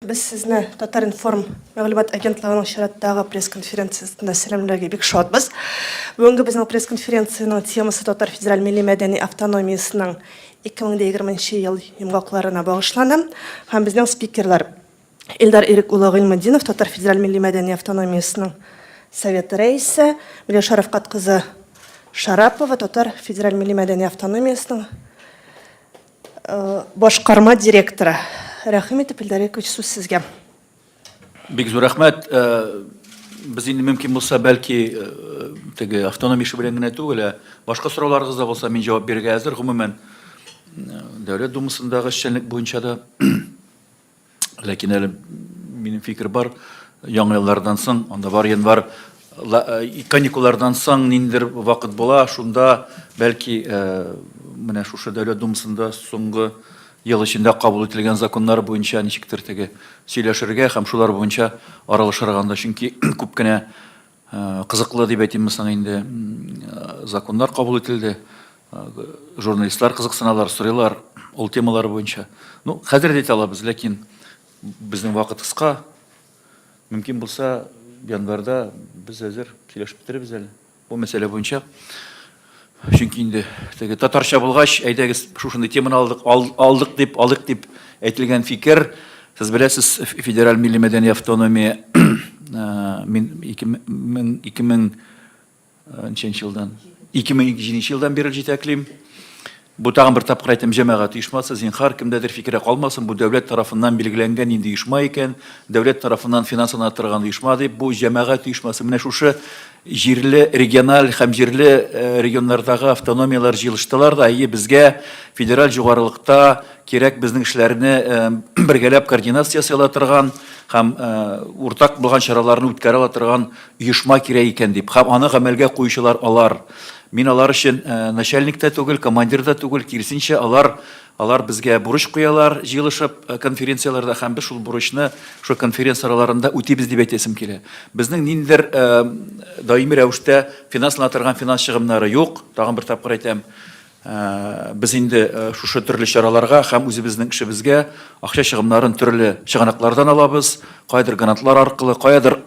Без сезне Татар-информ мәгълүмат агентлыгының чираттагы пресс-конференциясендә сәламләргә бик шатбыз. Бүгенге безнең пресс-конференциянең темасы Татар федераль милли мәдәни автономиясенең 2020 ел йомгакларына багышлана. Һәм безнең спикерлар Илдар Ирек улы Гыйльметдинов, Татар федераль милли мәдәни автономиясенең Советы рәисе, Миләүшә Рафкат кызы Шарапова, Татар федераль милли мәдәни автономиясенең Башкарма директоры. Рәхим итеп, Илдар Ирекович, сүз сезгә. Бик зур рәхмәт. Без инде мөмкин булса, бәлки, теге автономия эше белән генә түгел, ә башка сорауларыгыз да булса, мин җавап бирергә әзер. Гомумән, Дәүләт Думасындагы эшчәнлек буенча да. Ләкин әле минем фикер бар, яңа еллардан соң, анда бар январь э, каникуллардан соң ниндидер вакыт була, шунда бәлки э, менә шушы Дәүләт Думасында соңгы ел эчендә кабул ителгән законнар буенча ничектер теге сөйләшергә һәм шулар буенча аралашырга анда, чөнки күп кенә Кызыклы дип әйтимме соң инде, законнар кабул ителде. Журналистлар кызыксыналар, сорыйлар ул темалар буенча. Ну, хәзер дә әйтә алабыз, ләкин безнең вакыт кыска. Мөмкин булса, январьда без әзер сөйләшеп бетерербез әле бу мәсьәлә буенча. Чөнки инде теге татарча булгач, әйдәгез шушындый теманы алдык, алдык дип, алыйк дип әйтелгән фикер. Сез беләсез, федераль милли мәдәни автономия мин 2000 2000 ничәнче елдан 2007 елдан бирле җитәклим. Бу тагын бер тапкыр әйтәм, җәмәгать оешмасы, зинһар, кемдәдер фикере калмасын, бу дәүләт тарафыннан билгеләнгән нинди оешма икән, дәүләт тарафыннан финанслана торган оешма дип, бу җәмәгать оешмасы. Менә шушы җирле, региональ һәм җирле э, регионнардагы автономияләр җыелыштылар да, әйе, безгә федераль югарылыкта кирәк безнең эшләрне э, бергәләп координация ясый ала торган һәм э, уртак булган чараларны үткәрә ала торган оешма кирәк икән дип. Һәм аны гамәлгә куючылар алар. Мин алар өчен начальник та түгел, командир да түгел, киресенчә, алар алар безгә бурыч куялар, җыелышып конференцияләрдә һәм без шул бурычны шул конференция араларында үтибез дип әйтәсем килә. Безнең ниндидер даими рәвештә финанслана торган финанс чыгымнары юк, тагын бер тапкыр әйтәм. Без инде шушы төрле чараларга һәм үзебезнең эшебезгә акча чыгымнарын төрле чыганаклардан алабыз, каядыр грантлар аркылы, каядыр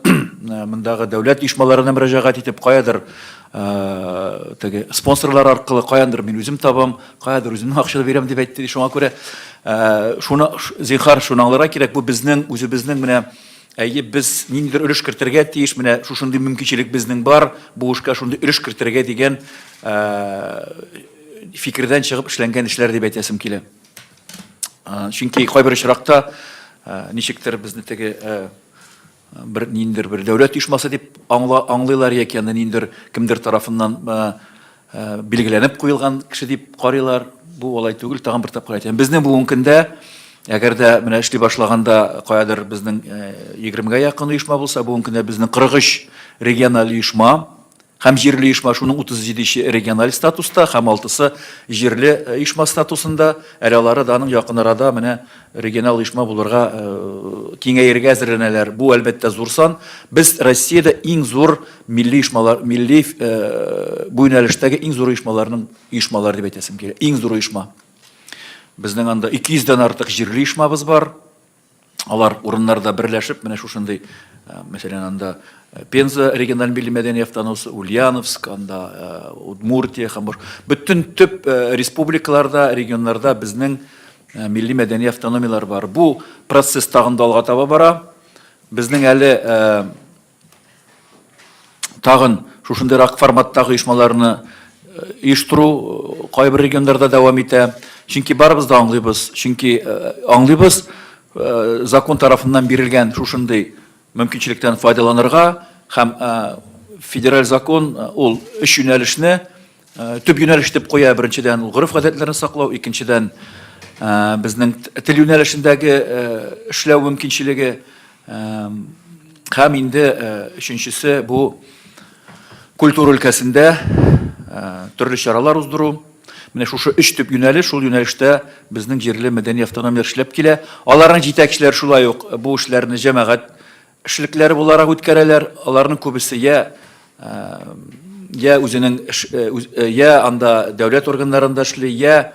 мондагы дәүләт оешмаларына мөрәҗәгать итеп, каядыр теге спонсорлар аркылы, каяндыр мин үзем табам, каядыр үземнең акча бирәм дип әйтте. Шуңа күрә шуны зинһар шуны аңларга кирәк, бу безнең үзебезнең менә әйе, без ниндидер өлеш кертергә тиеш, менә шушындый мөмкинчелек безнең бар, бу эшкә шундый өлеш кертергә дигән фикердән чыгып эшләнгән эшләр дип әйтәсем килә. Чөнки кайбер очракта ничектер безне теге бер ниндидер бер дәүләт оешмасы дип аңла, аңлыйлар яки аны ниндидер кемдер тарафыннан билгеләнеп куелган кеше дип карыйлар. Бу алай түгел, тагын бер тапкыр әйтәм. Безнең бүгенге көндә, әгәр дә менә эшли башлаганда каядыр безнең 20-гә якын оешма булса, бүгенге көндә безнең 43 региональ оешма һәм җирле оешма, шуның 37-се региональ статуста һәм алтысы җирле оешма статусында. Әле алары да аның якын арада менә региональ оешма булырга киңәергә әзерләнәләр. Бу, әлбәттә, зур сан. Без Россиядә иң зур милли оешмалар, милли бу юнәлештәге иң зур оешмаларның оешмалар дип әйтәсем килә. Иң зур оешма. Безнең анда 200 дән артык җирле оешмабыз бар. Алар урыннарда берләшеп, менә шушындый, мәсәлән, анда Пенза региональ милли мәдәни автономиясе, Ульяновск, анда Удмуртия һәм башка. Бөтен төп республикаларда, регионнарда безнең милли мәдәни автономияләр бар. Бу процесс тагын да алга таба бара. Безнең әле Тагын шушындыйрак форматтагы оешмаларны оештыру кайбер регионнарда дәвам итә. Чөнки барыбыз да аңлыйбыз, чөнки аңлыйбыз, закон тарафыннан бирелгән шушындый мөмкинчелектән файдаланырга һәм федераль закон ул өч юнәлешне төп юнәлеш итеп куя. Беренчедән, ул гореф-гадәтләрне саклау, икенчедән, безнең тел юнәлешендәге эшләү мөмкинчелеге, Һәм инде өченчесе бу культура өлкәсендә төрле чаралар уздыру. Менә шушы өч төп юнәлеш, шул юнәлештә безнең җирле мәдәни автономияләр эшләп килә. Аларның җитәкчеләре шулай ук бу эшләрне җәмәгать эшлекләре буларак үткәрәләр. Аларның күбесе я я үзенең я анда дәүләт органнарында эшли, я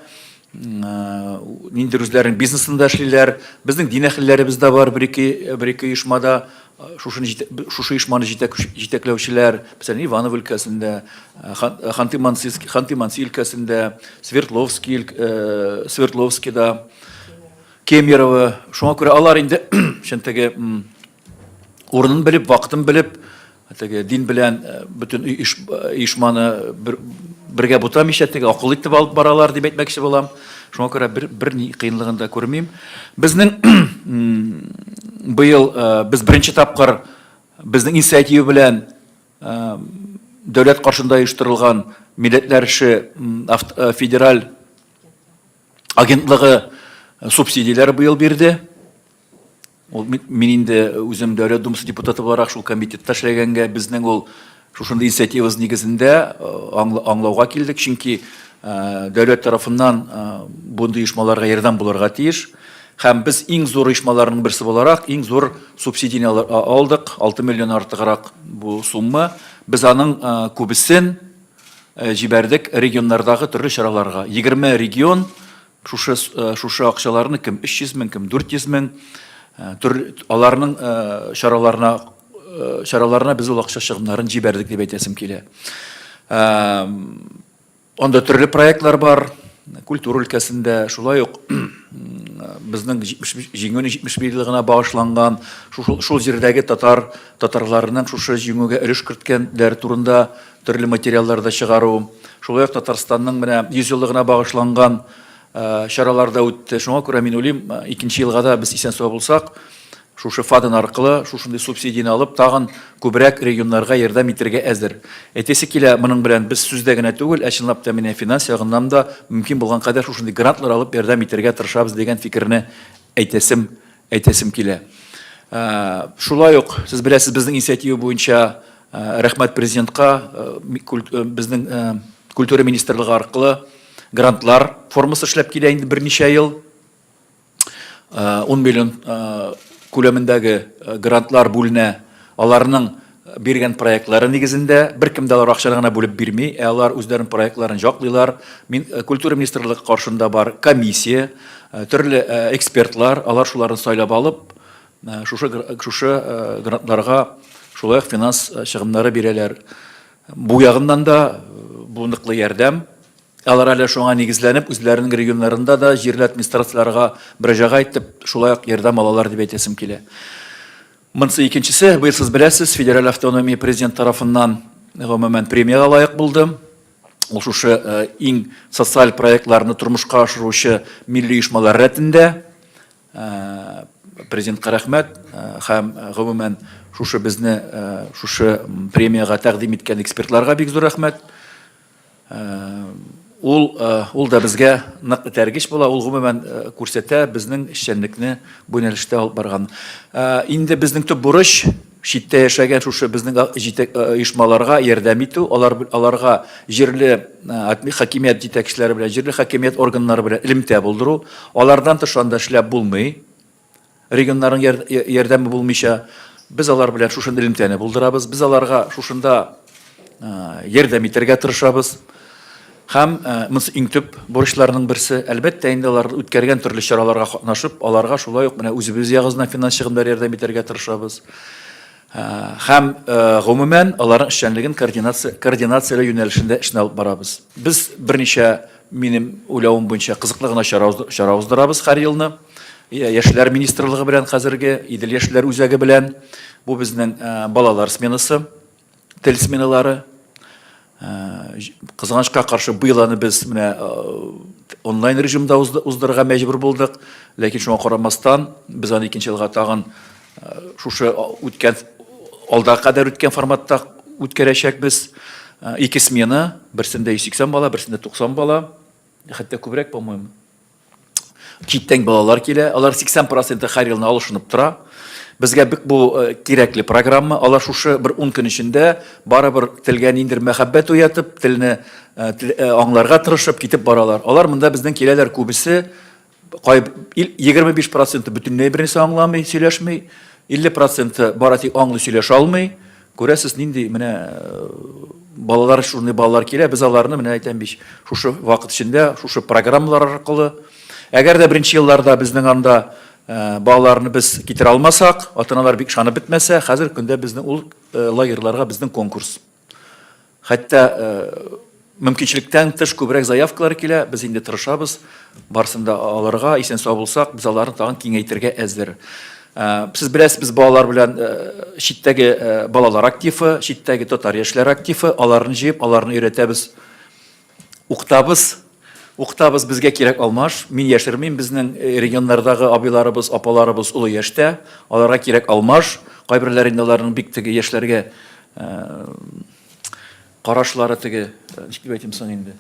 Ниндидер үзләренең бизнесында эшлиләр. Безнең дин әһелләребез дә бар бер-ике бер-ике оешмада. Шушыны шушы оешманы җитәкләүчеләр, мәсәлән, Иваново өлкәсендә, Ханты-Мансийский, Ханты-Манси өлкәсендә, Свердловский, Свердловскида, Кемерово. Шуңа күрә алар инде чын теге урынын белеп, вакытын белеп, теге дин белән бөтен оешманы бер, бергә бутамыйча теге акыл итеп алып баралар дип әйтмәкче булам. Шуңа күрә бер, бер ни кыенлыгын да күрмим. Безнең быел без беренче тапкыр безнең инициатива белән дәүләт каршында оештырылган милләтләр эше федераль агентлыгы субсидияләр быел бирде. Ул мин инде үзем Дәүләт Думасы депутаты буларак шул комитетта эшләгәнгә безнең ул шушындый инициативабыз нигезендә аңлауга килдек, чөнки дәүләт тарафыннан бундый оешмаларга ярдәм булырга тиеш. Һәм без иң зур оешмаларның берсе буларак иң зур субсидияне алдык, 6 миллион артыграк бу сумма. Без аның күбесен җибәрдек регионнардагы төрле чараларга. 20 регион Шушы шушы акчаларны кем 300 мең, кем 400 мең төрле аларның чараларына чараларына без ул акча чыгымнарын җибәрдек дип әйтәсем килә. Анда төрле проектлар бар, культура өлкәсендә, шулай ук безнең җиңүнең 75 еллыгына багышланган шул, шул җирдәге татар татарларының шушы җиңүгә өлеш керткәннәр турында төрле материаллар да чыгару, шулай ук Татарстанның менә 100 еллыгына багышланган чаралар да үтте. Шуңа күрә мин уйлыйм, икенче елга да без исән-сау булсак, шушы ФАДН аркылы шушындый субсидияне алып, тагын күбрәк регионнарга ярдәм итәргә әзер. Әйтәсе килә, моның белән без сүздә генә түгел, ә чынлап та менә финанс ягыннан да мөмкин булган кадәр шушындый грантлар алып ярдәм итәргә тырышабыз дигән фикерне әйтәсем әйтәсем килә. Шулай ук, сез беләсез, безнең инициатива буенча рәхмәт президентка, безнең культура министрлыгы аркылы грантлар формасы эшләп килә инде берничә ел. 10 миллион күләмендәге грантлар бүленә. Аларның биргән проектлары нигезендә беркем дә алар акчаны гына бүлеп бирми, ә алар үзләренең проектларын җаклыйлар. Мин культура министрлыгы каршында бар комиссия, төрле экспертлар, алар шуларны сайлап алып, шушы шушы грантларга шулай ук финанс чыгымнары бирәләр. Бу ягыннан да бу ныклы ярдәм. Алар әле шуңа нигезләнеп, үзләренең регионнарында да җирле администрацияләргә мөрәҗәгать итеп, шулай ук ярдәм алалар дип әйтәсем килә. Монысы икенчесе, быел сез беләсез, федераль автономия президент тарафыннан гомумән премиягә лаек булды. Ул шушы э, иң социаль проектларны тормышка ашыручы милли оешмалар рәтендә. Э, президентка рәхмәт э, һәм гомумән шушы безне шушы премиягә тәкъдим иткән экспертларга бик зур рәхмәт. Ул, ул да безгә нык этәргеч була, ул гомумән күрсәтә безнең эшчәнлекне бу юнәлештә алып барган. Инде безнең төп бурыч читтә яшәгән шушы безнең җитәк оешмаларга ярдәм итү, алар аларга җирле хакимият җитәкчеләре белән, җирле хакимият органнары белән элемтә булдыру. Алардан тыш анда эшләп булмый. Регионнарның ярдәме булмыйча, без алар белән шушындый элемтәне булдырабыз. Без аларга шушында ярдәм итәргә тырышабыз. Һәм монысы иң төп бурычларның берсе. Әлбәттә, инде алар үткәргән төрле чараларга катнашып, аларга шулай ук менә үзебез ягыбыздан финанс чыгымнар ярдәм итәргә тырышабыз. Һәм гомумән аларның эшчәнлеген координация координацияләү юнәлешендә эшне алып барабыз. Без берничә, минем уйлавым буенча, кызыклы гына чара чара уздырабыз һәр елны. Яшьләр министрлыгы белән хәзерге Идел яшьләр үзәге белән. Бу безнең балалар сменасы, тел сменалары. Кызганычка каршы, быел аны без менә онлайн режимда уздырырга мәҗбүр булдык. Ләкин шуңа карамастан, без аны икенче елга тагын шушы үткән алда кадәр үткән форматта үткәрәчәкбез. Ике смена, берсендә 180 бала, берсендә 90 бала, хәтта күбрәк, по-моему. Читтән балалар килә, алар 80 проценты һәр елны алышынып тора. Безгә бик бу э, кирәкле программа. Алар шушы бер 10 көн эчендә барыбер телгә ниндидер мәхәббәт уятып, телне э, э, аңларга тырышып китеп баралар. Алар монда безнең киләләр күбесе кай 25 проценты бөтенләй бернәрсә аңламый, сөйләшми, 50 проценты бары тик аңлый сөйләшә алмый. Күрәсез, нинди менә балалар, шундый балалар килә, без аларны, менә әйтәм бит, шушы вакыт эчендә, шушы программалар аркылы, әгәр дә беренче елларда безнең анда балаларны без китерә алмасак, ата-аналар бик ышанып бетмәсә, хәзер көндә безнең ул лагерьларга безнең конкурс. Хәтта мөмкинчелектән тыш күбрәк заявкалар килә, без инде тырышабыз барысын да алырга, исән-сау булсак, без аларны тагын киңәйтергә әзер. Сез беләсез, без балалар белән читтәге балалар активы, читтәге татар яшьләр активы, аларны җыеп, аларны өйрәтәбез, укытабыз. Укытабыз, безгә кирәк алмаш. Мин яшермим, безнең регионнардагы абыйларыбыз, апаларыбыз олы яшьтә, аларга кирәк алмаш. Кайберләре инде аларның бик теге яшьләргә карашлары теге, ничек дип әйтим соң инде,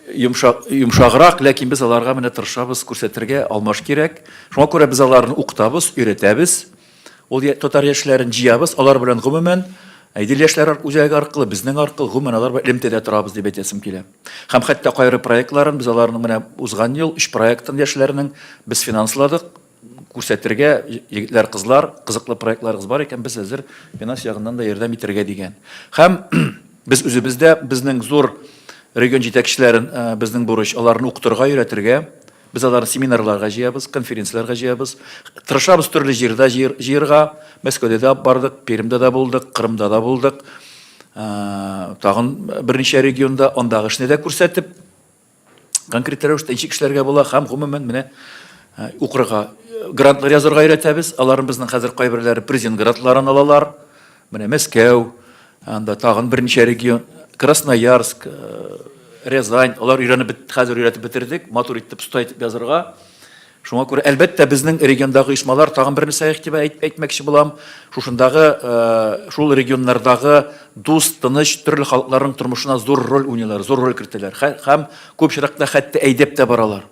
йомшак, йомшаграк, ләкин без аларга менә тырышабыз күрсәтергә, алмаш кирәк. Шуңа күрә без аларны укытабыз, өйрәтәбез. Ул татар яшьләрен җыябыз, алар белән гомумән Идел яшьләр үзәге аркылы, безнең аркылы гомумән алар белән элемтәдә торабыз дип әйтәсем килә. Һәм хәтта кайры проектларын без аларның менә узган ел өч проектын яшьләрнең без финансладык. Күрсәтергә, егетләр, кызлар, кызыклы проектларыгыз бар икән, без әзер финанс ягыннан да ярдәм итәргә дигән. Һәм без үзебез дә безнең зур регион җитәкчеләрен безнең бурыч аларны укытырга, өйрәтергә. Без аларны семинарларга җыябыз, конференцияләргә җыябыз. Тырышабыз төрле җирдә җыерга. Мәскәүдә дә бардык, Пермьдә дә булдык, Кырымда да булдык. Тагын берничә регионда андагы эшне дә күрсәтеп, конкрет рәвештә ничек эшләргә була һәм гомумән менә укырга, грантлар язарга өйрәтәбез. Аларны безнең хәзер кайберләре президент грантларын алалар. Менә Мәскәү, анда тагын берничә регион, Красноярск, Рязань, алар өйрәнеп хәзер өйрәтеп бетердек, матур итеп, оста итеп язарга. Шуңа күрә, әлбәттә, безнең региондагы оешмалар, тагын бер нәрсәгә игътибар әйтмәкче булам, шушындагы, шул регионнардагы дус, тыныч, төрле халыкларның тормышына зур роль уйныйлар, зур роль кертәләр һәм күп очракта хәтта әйдәп тә баралар.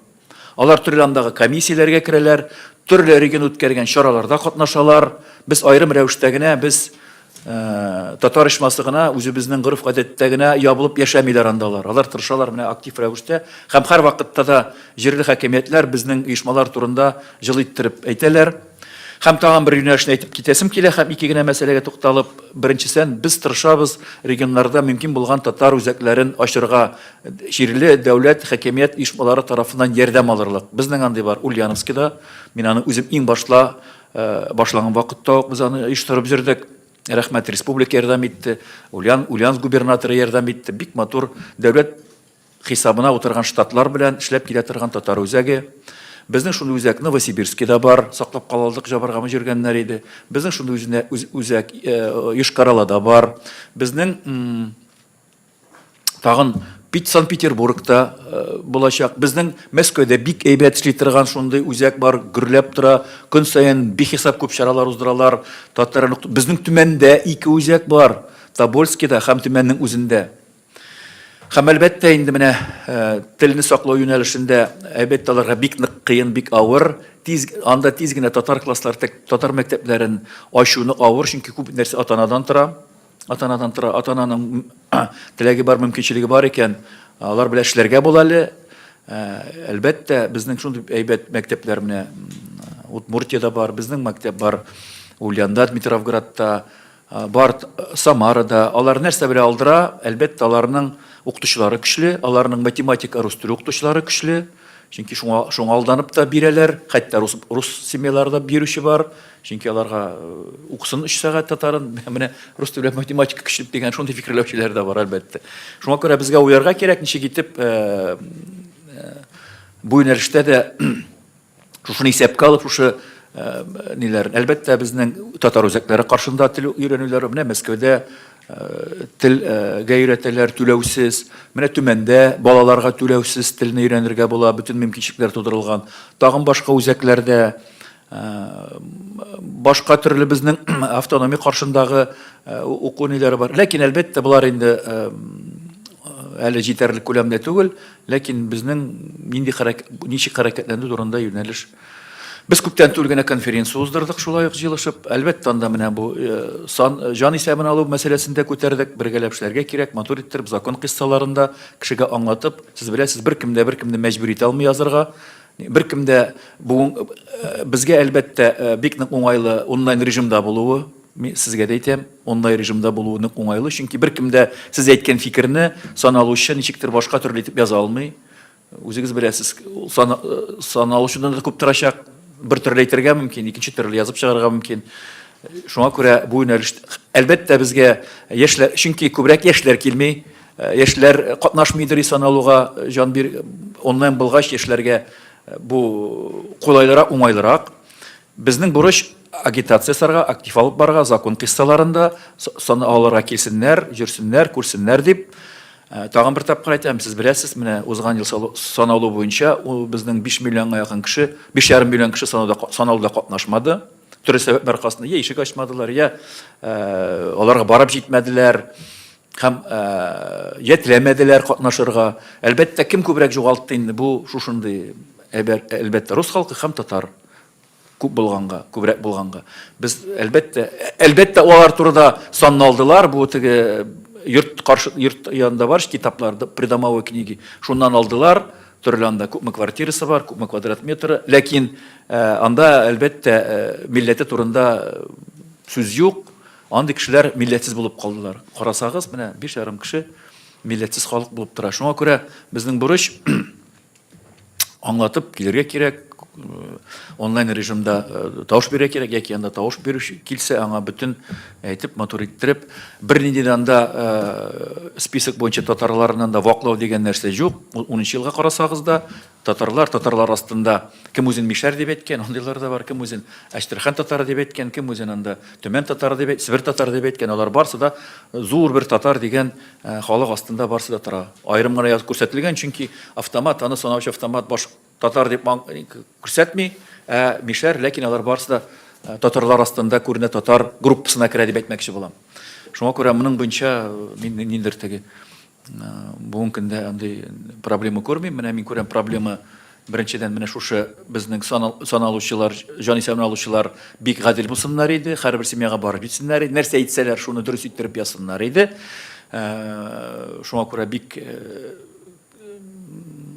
Алар төрле андагы комиссияләргә керәләр, төрле регион үткәргән чараларда катнашалар. Без аерым рәвештә генә, без татар оешмасы гына үзебезнең гореф-гадәттә генә ябылып яшәмиләр анда алар. Алар тырышалар менә актив рәвештә һәм һәрвакытта да җирле хакимиятләр безнең оешмалар турында җылы иттереп әйтәләр. Һәм тагын бер юнәлешне әйтеп китәсем килә һәм ике генә мәсьәләгә тукталып, беренчесен, без тырышабыз регионнарда мөмкин булган татар үзәкләрен ачырга, җирле дәүләт хакимият оешмалары тарафыннан ярдәм алырлык. Безнең андый бар Ульяновскида, мин аны үзем иң башла Башланган вакытта ук без аны оештырып йөрдек. Рәхмәт, республика ярдәм итте, Ульян, Ульяновск губернаторы ярдәм итте. Бик матур дәүләт хисабына утырган штатлар белән эшләп килә торган татар үзәге. Безнең шундый үзәк Новосибирскида бар, саклап кала алдык, җабаргамы йөргәннәр иде. Безнең шундый үзенә үзәк Йошкар-Олада бар. Безнең Тагын Санкт-Петербургта булачак. Безнең Мәскәүдә бик әйбәт эшли торган шундый үзәк бар, гөрләп тора. Көн саен бихисап күп чаралар уздыралар. Татар безнең Төмәндә ике үзәк бар. Тобольскида һәм Төмәннең үзендә. Һәм әлбәттә инде менә телне саклау юнәлешендә әлбәттә аларга бик нык кыен, бик авыр. Тиз анда тиз генә татар класслары, татар мәктәпләрен ачу нык авыр, чөнки күп нәрсә ата-анадан тора. Ата-анадан тора, ата-ананың теләге бар, мөмкинчелеге бар икән, алар белән эшләргә була әле. Әлбәттә, безнең шундый әйбәт мәктәпләр менә Удмуртиядә бар, безнең мәктәп бар Ульянда, Дмитровградта, бар Самарада. Алар нәрсә белән алдыра? Әлбәттә, аларның укытучылары көчле, аларның математика, рус теле укытучылары көчле. Чөнки шуңа, шуңа алданып та бирәләр, хәтта рус, рус семьялары да бирүче бар. Чөнки аларга укысын өч сәгать татарын, менә рус теле математика көчле дигән шундый фикерләүчеләр дә бар, әлбәттә. Шуңа күрә безгә уйларга кирәк, ничек итеп бу юнәлештә дә шушыны исәпкә алып, шушы ниләр, әлбәттә, безнең татар үзәкләре каршында тел өйрәнүләр, менә Мәскәүдә телгә өйрәтәләр түләүсез, менә Төмәндә балаларга түләүсез телне өйрәнергә була, бөтен мөмкинчелекләр тудырылган. Тагын башка үзәкләрдә башка төрле безнең автономия каршындагы уку ниләре бар. Ләкин, әлбәттә, болар инде әле җитәрлек күләмдә түгел, ләкин безнең нинди хәрәкәт, ничек хәрәкәтләнү турында юнәлеш. Без күптән түгел генә конференция уздырдык, шулай ук җыелышып. Әлбәттә, анда менә бу сан, җан исәбен алу мәсьәләсен дә күтәрдек. Бергәләп эшләргә кирәк, матур иттереп, закон кыйссаларын да кешегә аңлатып. Сез беләсез, беркем дә беркемне мәҗбүр итә алмый язырга. Беркем дә бүген безгә, әлбәттә, бик нык уңайлы онлайн режимда булуы. Мин сезгә дә әйтәм, онлайн режимда булуы нык уңайлы, чөнки беркем дә сез әйткән фикерне саналучы ничектер башка төрле итеп яза алмый. Үзегез беләсез, ул саналучыдан да күп торачак. Бер төрле әйтергә мөмкин, икенче төрле язып чыгарырга мөмкин. Шуңа күрә бу юнәлеш, әлбәттә, безгә яшьләр, чөнки күбрәк яшьләр килми, яшьләр катнашмыйдыр саналуга, җан бир, онлайн булгач яшьләргә бу кулайлырак, уңайлырак. Безнең бурыч агитация ясарга, актив алып барырга, закон кыйссаларында саны алырга килсеннәр, йөрсеннәр, күрсеннәр дип. Тагын бер тапкыр әйтәм, сез беләсез, менә узган ел саналу буенча ул безнең 5 миллионга якын кеше, 5,5 миллион кеше санауда саналуда катнашмады. Төрле сәбәпләр аркасында я ишек ачмадылар, я аларга барып җитмәделәр һәм я теләмәделәр катнашырга. Әлбәттә, кем күбрәк югалтты инде бу шушындый, әлбәттә, рус халкы һәм татар. Күп булганга, күбрәк булганга. Без, әлбәттә, әлбәттә, алар турыда санны алдылар, бу теге йорт каршы, йорт янында бар китаплар, придомовой книги. Шуннан алдылар, төрле анда күпме квартирасы бар, күпме квадрат метры. Ләкин анда, әлбәттә, милләте турында сүз юк. Андый кешеләр милләтсез булып калдылар. Карасагыз, менә 5,5 кеше милләтсез халык булып тора. Шуңа күрә безнең бурыч аңлатып килергә кирәк, онлайн режимда тавыш бирергә кирәк, яки анда тавыш бирүче килсә, аңа бөтен әйтеп, матур иттереп, бернинди дә анда список буенча татарларны да ваклау дигән нәрсә юк. 10 елга карасагыз да, татарлар, татарлар астында кем үзен мишәр дип әйткән, андыйлар да бар, кем үзен Әчтерхан татары дип әйткән, кем үзен анда Төмән татары дип, Себер татары дип әйткән, алар барсы да зур бер татар дигән халык астында барсы да тора. Аерым гына язып күрсәтелгән, чөнки автомат, аны санаучы автомат баш татар дип күрсәтми, ә мишәр, ләкин алар барсы да татарлар астында күренә, татар группасына керә дип әйтмәкче булам. Шуңа күрә моның буенча мин ниндидер теге бүгенге көндә андый проблема күрмим. Менә мин күрәм проблема беренчедән менә шушы безнең саналучылар, җан исәбен алучылар бик гадел булсыннар иде, һәрбер семьяга барып җитсеннәр иде, нәрсә әйтсәләр, шуны дөрес иттереп язсыннар иде. Шуңа күрә бик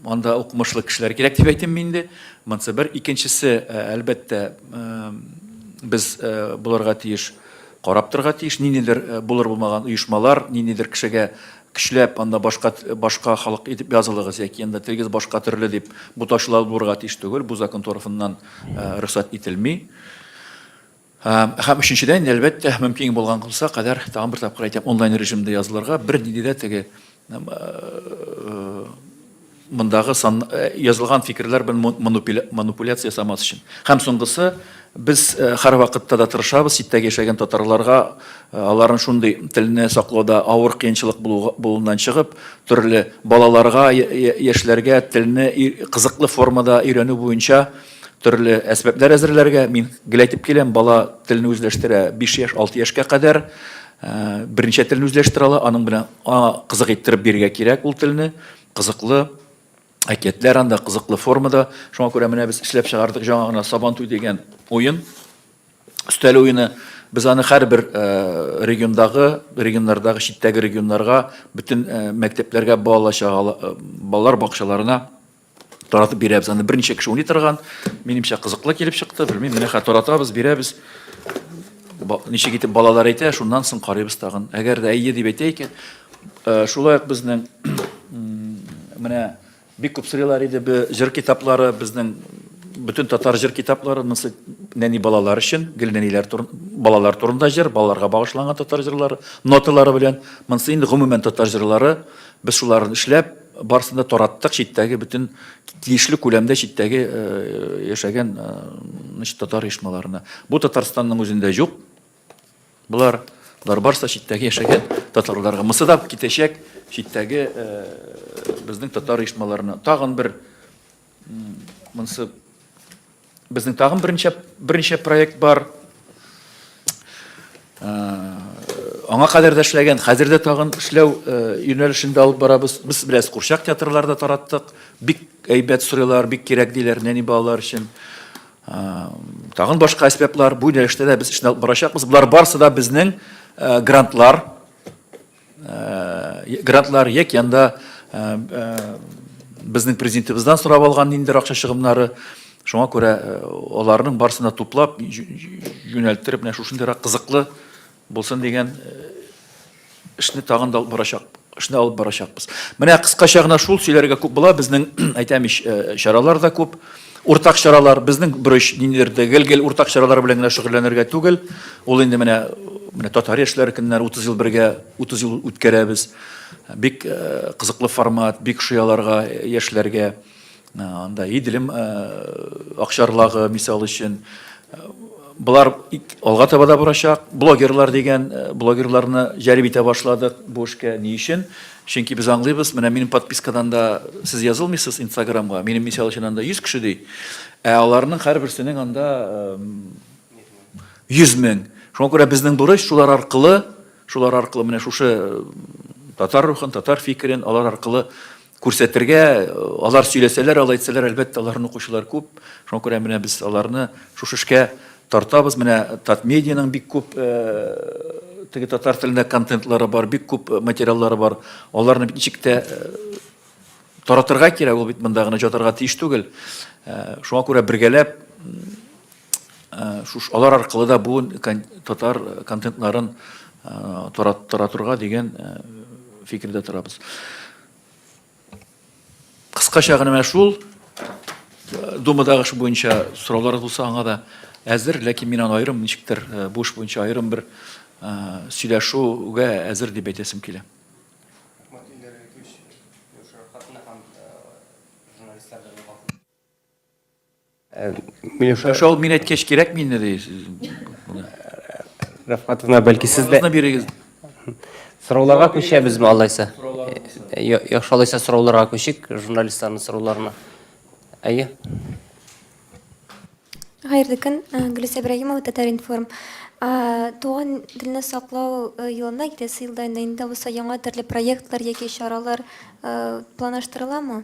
анда укымышлы кешеләр кирәк дип әйтим мин инде. Монысы бер. Икенчесе, әлбәттә, без булырга тиеш, карап торырга тиеш. Ниндидер булыр булмаган оешмалар, ниндидер кешегә көчләп анда башка башка халык итеп язылыгыз яки анда телегез башка төрле дип буташулар булырга тиеш түгел. Бу закон тарафыннан рөхсәт ителми. Һәм өченчедән, әлбәттә, мөмкин булган булса кадәр, тагын бер тапкыр әйтәм, онлайн режимда язылырга, бернинди дә теге мондагы сан, язылган фикерләр белән манипуляция ясамас өчен. Һәм соңгысы, без һәрвакытта да тырышабыз читтәге яшәгән татарларга, аларның шундый телне саклауда авыр кыенчылык булуыннан чыгып, төрле балаларга, яшьләргә телне кызыклы формада өйрәнү буенча төрле әсбаплар әзерләргә. Мин гел әйтеп киләм, бала телне үзләштерә 5 яшь, 6 яшькә кадәр, берничә телне үзләштерә ала, аның белән аңа кызык иттереп бирергә кирәк ул телне. Кызыклы әкиятләр анда, кызыклы формада. Шуңа күрә менә без эшләп чыгардык жаңа гына Сабантуй дигән уен, өстәл уены. Без аны һәрбер региондагы, регионнардагы, читтәге регионнарга, бөтен мәктәпләргә, балалар бакчаларына таратып бирәбез. Аны берничә кеше уйный торган. Минемчә, кызыклы килеп чыкты. Белмим, менә хәзер таратабыз, бирәбез. Ничек итеп балалар әйтә, шуннан соң карыйбыз тагын. Әгәр дә әйе дип әйтә икән, шулай ук безнең менә бик күп сорыйлар иде бу җыр китаплары, безнең бөтен татар җыр китаплары, монысы нәни балалар өчен, гел нәниләр балалар турында җыр, балаларга багышланган татар җырлары, ноталары белән. Монысы инде гомумән татар җырлары. Без шуларын эшләп, барысын да тараттык, читтәге бөтен тиешле күләмдә читтәге яшәгән татар оешмаларына. Бу Татарстанның үзендә юк. Болар, болар барысы читтәге яшәгән татарларга. Монысы да китәчәк читтәге безнең татар оешмаларына. Тагын бер монысы безнең тагын берничә берничә проект бар. Аңа кадәр дә эшләгән, хәзер дә тагын эшләү юнәлешендә алып барабыз. Без бераз курчак театрларда тараттык. Бик әйбәт сорыйлар, бик кирәк диләр нәни балалар өчен. Тагын башка әсбаплар, бу юнәлештә дә без эшне алып барачакбыз. Болар барысы да безнең грантлар, грантлар яки анда безнең президентыбыздан сорап алган ниндидер акча чыгымнары. Шуңа күрә аларның барысын да туплап, юнәлттереп, менә шушындыйрак кызыклы. булсын дигән эшне тагын да алып барачак, эшне алып барачакбыз. Менә кыскача гына шул сөйләргә күп була. Безнең әйтәм ич, чаралар да күп. Уртак чаралар безнең бурыч ниндидер дә гел-гел уртак чаралар белән генә шөгыльләнергә түгел. Ул инде менә менә татар яшьләре көннәре 30 ел бергә 30 ел үткәрәбез. Бик кызыклы формат, бик ошый аларга, яшьләргә. Анда Иделем акчарлагы, мисал өчен. Болар алга таба да барачак. Блогерлар дигән блогерларны җәлеп итә башладык бу эшкә. Ни өчен? Чөнки без аңлыйбыз, менә минем подпискадан да сез язылмыйсыз Инстаграмга. Минем мисал өчен анда 100 кеше ди. Ә аларның һәрберсенең анда 100 мең. Шуңа күрә безнең бурыч шулар аркылы, шулар аркылы менә шушы татар рухын, татар фикерен алар аркылы күрсәтергә, алар сөйләсәләр, алай әйтсәләр, әлбәттә, аларны укучылар күп. Шуңа күрә менә без аларны шушы эшкә тартабыз. Менә Татмедианың бик күп теге татар телендә контентлары бар, бик күп материаллары бар. Аларны бит ничек тә таратырга кирәк, ул бит монда гына жатарга тиеш түгел. Шуңа күрә бергәләп шуш алар аркылы да бу татар контентларын таратырга дигән фикердә торабыз. Кыскача гына менә шул. Думадагы эш буенча сораулар булса, аңа да әзер, ләкин мин аны аерым ничектер бу эш буенча аерым бер сөйләшүгә әзер дип әйтәсем килә. Миләүшә Шул мин әйткәч кирәкми инде ди. Рәфкатовна, бәлки сез дә бирегез. Сорауларга күчәбезме алайса? Яхшы, алайса сорауларга күчик, журналистларның сорауларына. Әйе. Хәерле көн, Гөлүсә Ибраһимова, Татар-информ. Туган телне саклау елында киләсе елда инде инде булса яңа төрле проектлар яки чаралар планлаштырыламы?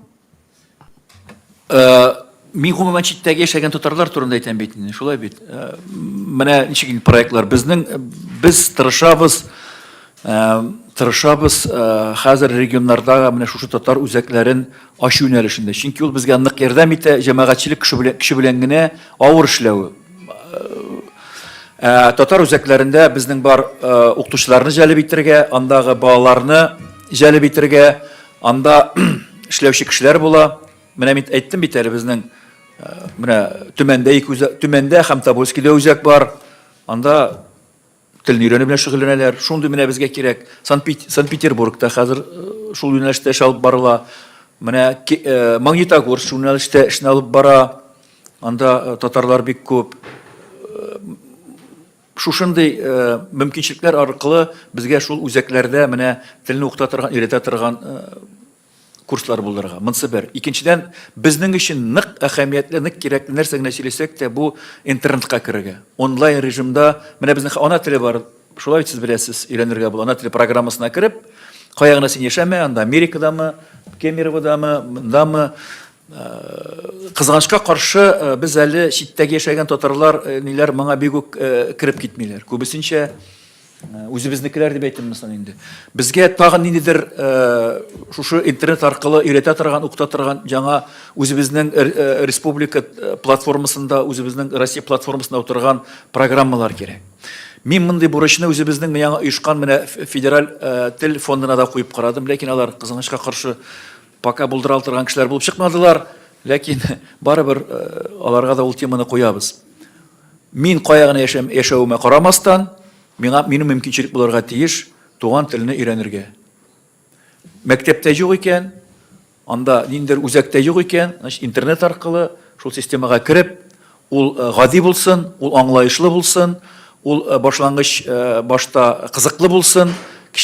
Мин гомумән читтәге яшәгән татарлар турында әйтәм бит инде, шулай бит. Менә ничек инде проектлар безнең без тырышабыз, тырышабыз хәзер регионнарда менә шушы татар үзәкләрен ачу юнәлешендә. Чөнки ул безгә нык ярдәм итә, җәмәгатьчелек көче белән, көче белән генә авыр эшләве. Татар үзәкләрендә безнең бар укытучыларны җәлеп итәргә, андагы балаларны җәлеп итәргә, Анда эшләүче кешеләр була. Менә мин әйттем бит әле безнең э, менә Төмәндә ике үзәк, Төмәндә һәм Тобольскида үзәк бар. Анда телне өйрәнү белән шөгыльләнәләр. Шундый менә безгә кирәк. Санкт-Петербургта хәзер э, шул юнәлештә эш алып барыла. Менә э, Магнитогорск шул юнәлештә эшне алып бара. Анда татарлар бик күп. Шушындый мөмкинчелекләр аркылы безгә шул үзәкләрдә менә телне укыта торган, өйрәтә торган курслар булдырырга. Монсы бер. Икенчедән, безнең өчен нык әһәмиятле, нык кирәкле нәрсә генә сөйләсәк тә, бу интернетка керергә. Онлайн режимда, менә безнең ана теле бар, шулай бит сез беләсез, өйрәнергә була. Ана теле программасына кереп, кая гына син яшәмә, анда Америкадамы, Кемероводамы, мондамы, Кызганычка каршы, без әле читтәге яшәгән татарлар ниләр моңа бик үк кереп китмиләр. Күбесенчә үзебезнекеләр дип әйтимме соң инде. Безгә тагын ниндидер шушы интернет аркылы өйрәтә торган, укыта торган яңа үзебезнең республика платформасында, үзебезнең Россия платформасында утырган программалар кирәк. Мин мондый бурычны үзебезнең яңа оешкан менә федераль тел фондына да куеп карадым, ләкин алар кызганычка каршы Пока булдыра торган кешеләр булып чыкмадылар, ләкин барыбер аларга да ул теманы куябыз. Мин кая гына яшәм, яшәвемә карамастан, миңа минем мөмкинчелек булырга тиеш туган телне өйрәнергә. Мәктәптә юк икән, анда ниндидер үзәктә юк икән, значит, интернет аркылы шул системага кереп, Ул гади булсын, ул аңлаешлы булсын, ул башлангыч башта кызыклы булсын,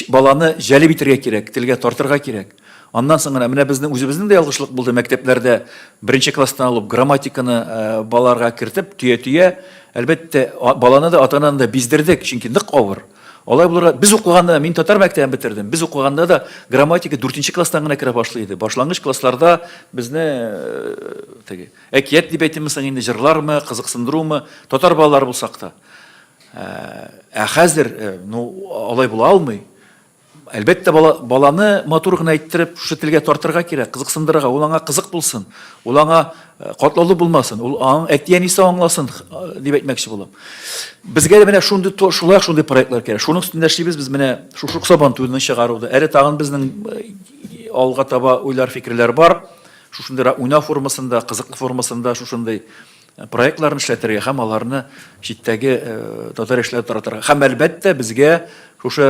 баланы җәлеп итәргә кирәк, телгә тартырга кирәк. Аннан соң гына менә безнең үзебезнең дә ялгышлык булды мәктәпләрдә беренче класстан алып грамматиканы балаларга кертеп, төя-төя, әлбәттә, баланы да, ата-ананы да биздердек, чөнки нык авыр. Алай булырга, без укыганда, мин татар мәктәбен бетердем, без укыганда да грамматика дүртенче класстан гына керә башлый иде. Башлангыч классларда безне теге Әкият дип әйтимме соң инде, җырлармы, кызыксындырумы, татар балалары булсак та. Ә хәзер, ну, алай була алмый. Әлбәттә, бала, баланы матур гына иттереп шушы телгә тартырга кирәк, кызыксындырырга, ул аңа кызык булсын, ул аңа э, катлаулы булмасын, ул аның әти-әнисе аңласын э, дип әйтмәкче булам. Безгә дә менә шундый шулай шундый проектлар кирәк. Шуның өстендә эшлибез без менә шушы Сабан туен чыгаруда. Әле тагын безнең э, алга таба уйлар, фикерләр бар. Шушындый уйнау формасында, кызыклы формасында шушындый проектларын эшләтергә һәм аларны читтәге татар яшьләре таратырга. Һәм әлбәттә безгә шушы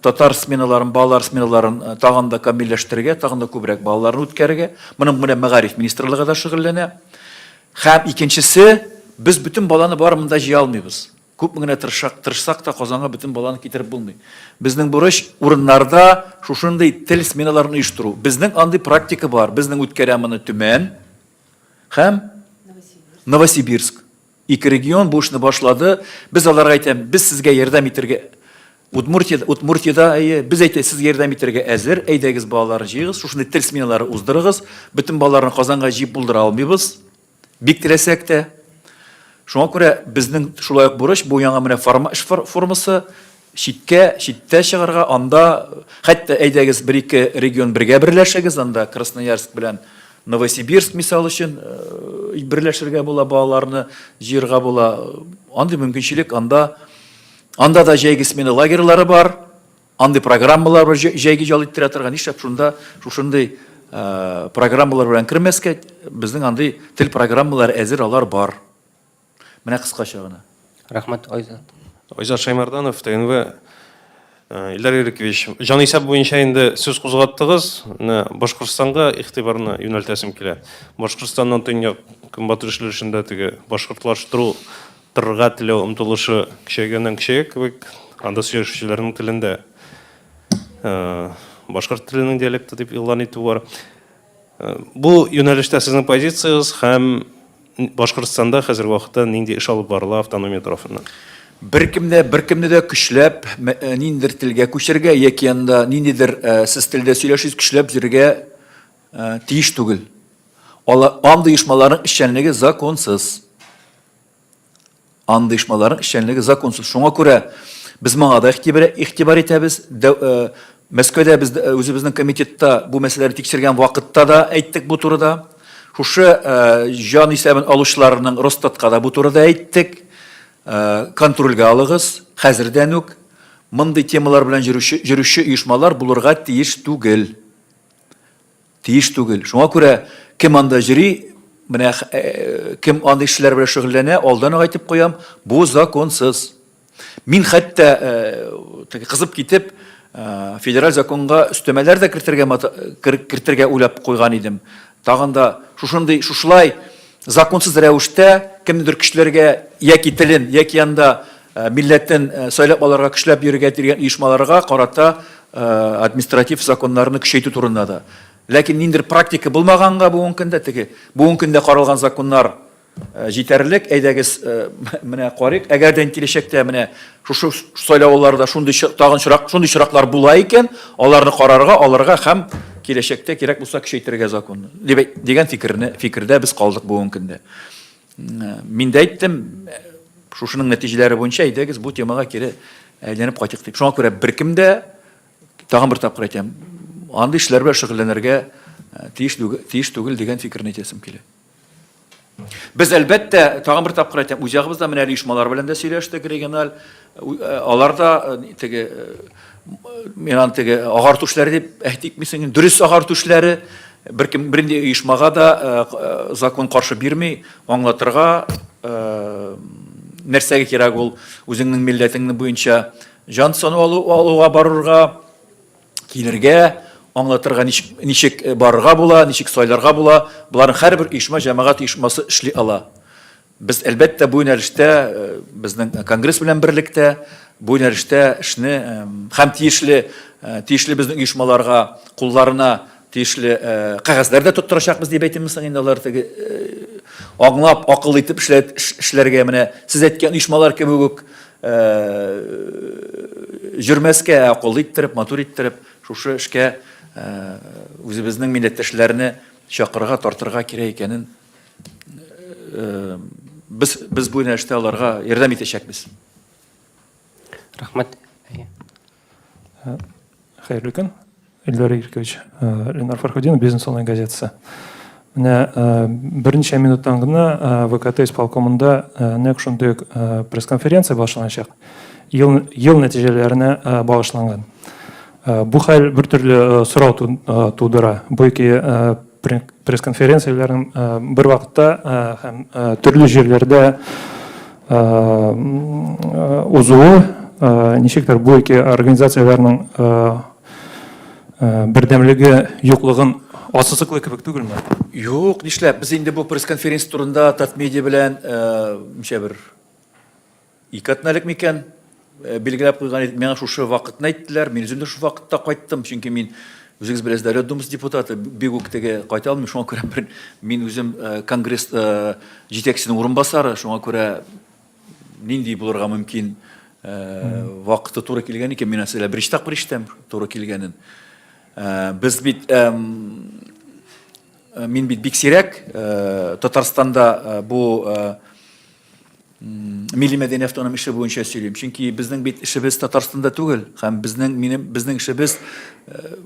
татар сменаларын, балалар сменаларын тагын да камилләштерергә, тагын да күбрәк балаларны үткәрергә. Моның белән мәгариф министрлыгы да шөгыльләнә. Һәм икенчесе, без бөтен баланы бар монда җыя алмыйбыз. Күпме генә тырышак, тырышсак та Казанга бөтен баланы китереп булмый. Безнең бурыч урыннарда шушындый тел сменаларын оештыру. Безнең андый практика бар. Безнең үткәрә моны Төмән, Һәм Новосибирск. Ике регион бу эшне башлады. Без аларга әйтәм, без сезгә ярдәм итәргә Удмуртия, Удмуртиядә, әйе, без әйтә, сезгә ярдәм итәргә әзер, әйдәгез балаларны җыегыз, шушындый тел сменалары уздырыгыз. Бөтен балаларны Казанга җыеп булдыра алмыйбыз. Бик теләсәк тә. Шуңа күрә безнең шулай ук бурыч, бу яңа менә форма, эш формасы, читкә, читтә чыгарга, анда хәтта әйдәгез бер-ике регион бергә берләшегез, анда Красноярск белән Новосибирск, мисал өчен, э, берләшергә була, балаларны җыярга була. Андый мөмкинчелек анда. Анда да җәйге смена лагерьлары бар. Андый программалар бар, җәйге ял иттерә торган. Нишләп шунда шушындый э, программалар белән кермәскә? Безнең андый тел программалары әзер, алар бар. Менә кыскача гына. Рәхмәт, Айзат. Айзат Шаймарданов, ТНВ. Э, Илдар Ирекович, җанисәп буенча инде сүз кузгаттыгыз. Менә Башкортстанга игътибарны юнәлтәсем килә. Башкортстанның төньяк көнбатыш өлешендә теге башкортлаштыру торырга теләү омтылышы көчәйгәннән көчәя кебек. Анда сөйләшүчеләрнең телендә э, башкорт теленең диалекты дип игълан итү бар. Э, бу юнәлештә сезнең позициягез һәм Башкортстанда хәзерге вакытта нинди эш алып барыла автономия тарафыннан? Беркем дә, беркемне дә көчләп ниндидер телгә күчәргә яки анда ниндидер сез телдә сөйләшегез, көчләп йөрергә тиеш түгел. Андый оешмаларның эшчәнлеге законсыз. Андый оешмаларның эшчәнлеге законсыз. Шуңа күрә без моңа да игътибар, игътибар итәбез. Э, Мәскәүдә без э, үзебезнең комитетта бу мәсьәләне тикшергән вакытта да әйттек бу турыда. Шушы э, җан исәбен алучыларның Росстатка да бу турыда әйттек. Контрольгә алыгыз, хәзердән үк мондый темалар белән йөрүче, йөрүче оешмалар булырга тиеш түгел. Тиеш түгел. Шуңа күрә кем анда йөри, менә кем андый эшләр белән шөгыльләнә, алдан ук әйтеп куям, бу законсыз. Мин хәтта теге кызып китеп, федераль законга өстәмәләр дә кертергә кертергә уйлап куйган идем. Тагын да шушындый шушылай законсыз рәвештә кемнедер көчләргә яки телен, яки анда милләтен сайлап алырга көчләп йөрергә дигән оешмаларга карата административ законнарны көчәйтү турында да. Ләкин ниндидер практика булмаганга бүгенге көндә теге бүгенге көндә каралган законнар җитәрлек. Әйдәгез, менә карыйк. Әгәр дә киләчәктә менә шушы сайлауларда шундый тагын чирак, шундый чираклар була икән, аларны карарга, алырга һәм киләчәктә кирәк булса көчәйтергә законны. Дигән фикерне, фикердә без калдык бүгенге көндә. Мин дә әйттем, шушының нәтиҗәләре буенча әйдәгез бу темага кире әйләнеп кайтыйк дип. Шуңа күрә беркем дә, тагын бер тапкыр әйтәм, андый эшләр белән шөгыльләнергә тиеш, тиеш түгел дигән фикерне әйтәсем килә. Без әлбәттә, тагын бер тапкыр әйтәм, үз ягыбызда менә оешмалар белән дә сөйләштек региональ, алар да теге мин аны теге агарту эшләре дип әйтик мисең, дөрес агарту эшләре, Беркем бернинди оешмага да э, закон каршы бирми, аңлатырга э, нәрсәгә кирәк ул үзеңнең милләтеңне буенча җан сану алу, алуга барырга, килергә, аңлатырга ничек, ничек барырга була, ничек сайларга була. Боларның һәрбер оешма, җәмәгать оешмасы эшли ала. Без, әлбәттә, бу юнәлештә безнең конгресс белән берлектә бу юнәлештә эшне һәм тиешле тиешле безнең оешмаларга кулларына тиешле кәгазьләр дә тоттырачакбыз дип әйтимме соң инде алар теге аңлап, акыл итеп эшләргә менә сез әйткән оешмалар кебек үк җөрмәскә, акыллы иттереп, матур иттереп шушы эшкә үзебезнең милләттәшләрне чакырырга, тартырга кирәк икәнен без без бу юнәлештә аларга ярдәм итәчәкбез. Рәхмәт. Хәерле көн, Илдар Иркович. Ленар Фархудинов, Бизнес онлайн газетасы. Менә берничә минуттан гына ВКТ исполкомында нәкъ шундый ук пресс-конференция башланачак. Ел, ел нәтиҗәләренә багышланган. Бу хәл бер төрле сорау тудыра. Бу ике пресс-конференцияләрнең бер вакытта һәм төрле җирләрдә узуы ничектер бу ике организацияләрнең бердәмлеге юклыгын ассызыклый кебек түгелме? Юк, нишләп? Без инде бу пресс-конференция турында Татмедиа белән ничә бер Ике атна элек микән, билгеләп куйган идек, миңа шушы вакытны әйттеләр, мин үзем дә шул вакытта кайттым, чөнки мин, үзегез беләсез, Дәүләт Думасы депутаты, бик үк теге кайта алмыйм, шуңа күрә бер, мин үзем конгресс җитәкчесенең урынбасары, шуңа күрә нинди булырга мөмкин вакыты туры килгән икән, мин әсәлә беренче тапкыр ишетәм туры килгәнен. Без бит мин бит бик сирәк Татарстанда бу милли мәдәни автоном эше буенча сөйлим. Чөнки безнең бит эшебез Татарстанда түгел, һәм безнең минем безнең эшебез э,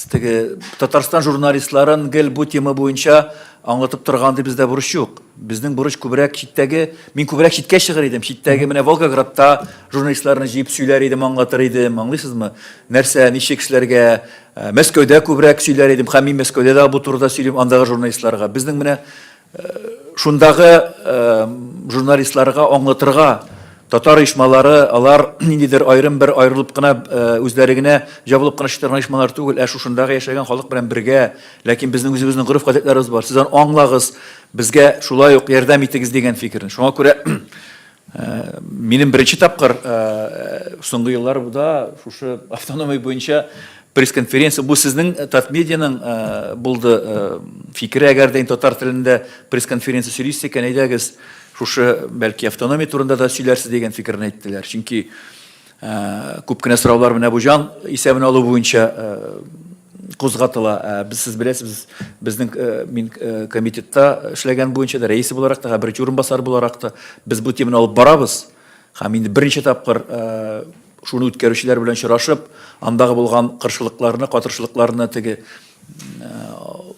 теге Татарстан журналистларын гел бу тема буенча аңлатып торган дип бездә бурыч юк. Безнең бурыч күбрәк читтәге, мин күбрәк читкә чыгыр идем, читтәге менә Волгоградта журналистларны җыеп сөйләр идем, аңлатыр идем, аңлыйсызмы? Нәрсә, ничек эшләргә, э, Мәскәүдә күбрәк сөйләр идем, һәм мин Мәскәүдә дә бу турыда сөйлим андагы журналистларга. Безнең менә Шундагы журналистларга аңлатырга, татар оешмалары, алар ниндидер аерым бер аерылып кына, үзләре генә җабылып кына эшли торган оешмалар түгел, ә шушындагы яшәгән халык белән бергә, ләкин безнең үзебезнең гореф-гадәтләребез бар, сез аны аңлагыз, безгә шулай ук ярдәм итегез дигән фикерне. Шуңа күрә Минем беренче тапкыр соңгы елларда шушы автономия буенча пресс-конференция, бу сезнең Татмедианың булды фикере, әгәр дә татар телендә пресс-конференция сөйлисез икән, әйдәгез, шушы бәлки автономия турында да сөйләрсез дигән фикерне әйттеләр. Чөнки Күп кенә сораулар менә бу җан исәбен алу буенча кузгатыла. Без сез беләсез, безнең мин комитетта эшләгән буенча да рәисе буларак та, беренче урынбасар буларак та без бу теманы алып барабыз. Һәм инде берничә тапкыр шуны үткәрүчеләр белән очрашып, андагы булган каршылыкларны, катыршылыкларны теге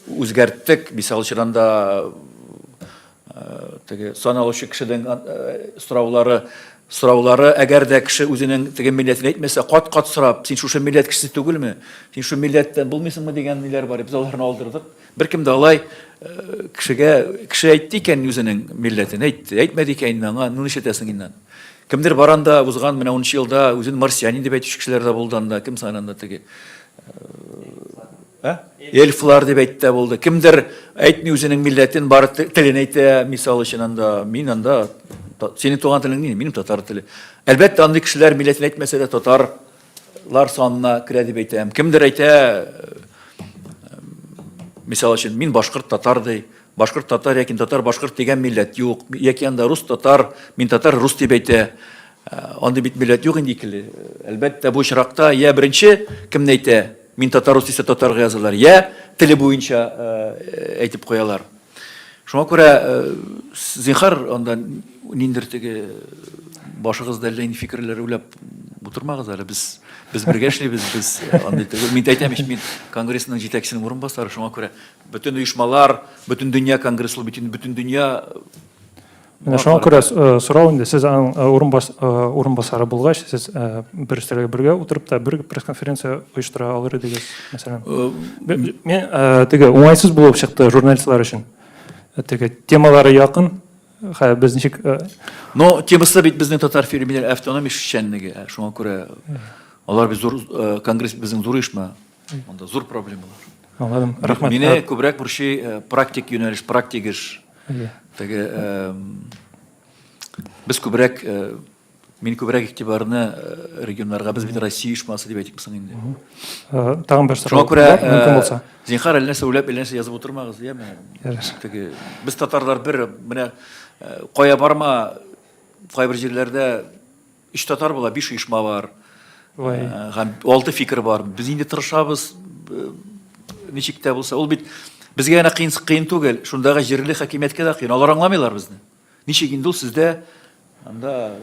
үзгәрттек. Мисал өчен анда Теге сан алучы кешенең сораулары, сораулары, әгәр дә кеше үзенең теге милләтен әйтмәсә, кат-кат сорап, син шушы милләт кешесе түгелме? Син шушы милләттән булмыйсыңмы дигән ниләр бар. Без аларны алдырдык. Беркем дә алай кешегә, кеше әйтте икән үзенең милләтен, әйтте. Әйтмәде икән инде аңа, ну нишләтәсең инде аны? Кемдер бар анда узган менә 10 елда үзен марсианин дип әйтүче кешеләр дә булды анда. Кем сан анда теге? Ә? Эльфлар дип әйтте булды. Кемдер әйтми үзенең милләтен, бары телен әйтә, мисал өчен анда, мин анда, синең туган телең ни? Минем татар теле. Әлбәттә, андый кешеләр милләтен әйтмәсә дә татарлар санына керә дип әйтәм. Кемдер әйтә, мисал өчен, мин башкорт татар ди. Башкорт татар яки татар башкорт дигән милләт юк. Яки анда рус татар, мин татар рус дип әйтә. Андый бит милләт юк инде икеле. Әлбәттә, бу очракта я беренче кемне әйтә, Мин татар рус дисә татарга язалар, я теле буенча әйтеп куялар. Шуңа күрә зинхар анда ниндер теге башыгызда әллә нинди фикерләр уйлап утырмагыз әле. Без без бергә эшлибез, без андый түгел. Мин әйтәм ич, мин конгрессның җитәкчесенең урынбасары, шуңа күрә бөтен оешмалар, бөтен дөнья конгресс ул бөтен бөтен дөнья. Менә шуңа күрә сорау инде, сез аның урынбасары булгач, сез бер өстәлгә бергә утырып та бер пресс-конференция оештыра алыр идегез, мәсәлән. Мин теге уңайсыз булып чыкты журналистлар өчен. Теге темалары якын, хәзер без ничек Но темасы бит безнең татар фильмнәр автономия эшчәнлеге, шуңа күрә алар бит зур конгресс безнең зур оешма. Монда зур проблемалар. Аңладым. Рәхмәт. Мине күбрәк борчый практик юнәлеш, практик эш. Теге без күбрәк мин күбрәк игътибарны регионнарга без бит Россия оешмасы дип әйтик соң инде. Тагын бер сорау. Шуңа күрә мөмкин булса. Зинхар әллә нәрсә уйлап, әллә нәрсә язып утырмагыз, яме. Теге без татарлар бер менә кая барма кайбер җирләрдә Өч татар була, биш оешма бар. Һәм алты фикер бар. Без инде тырышабыз, ничек тә булса. Ул бит безгә генә кыен, кыен түгел, шундагы җирле хакимияткә дә кыен. Алар аңламыйлар безне. Ничек инде ул сездә анда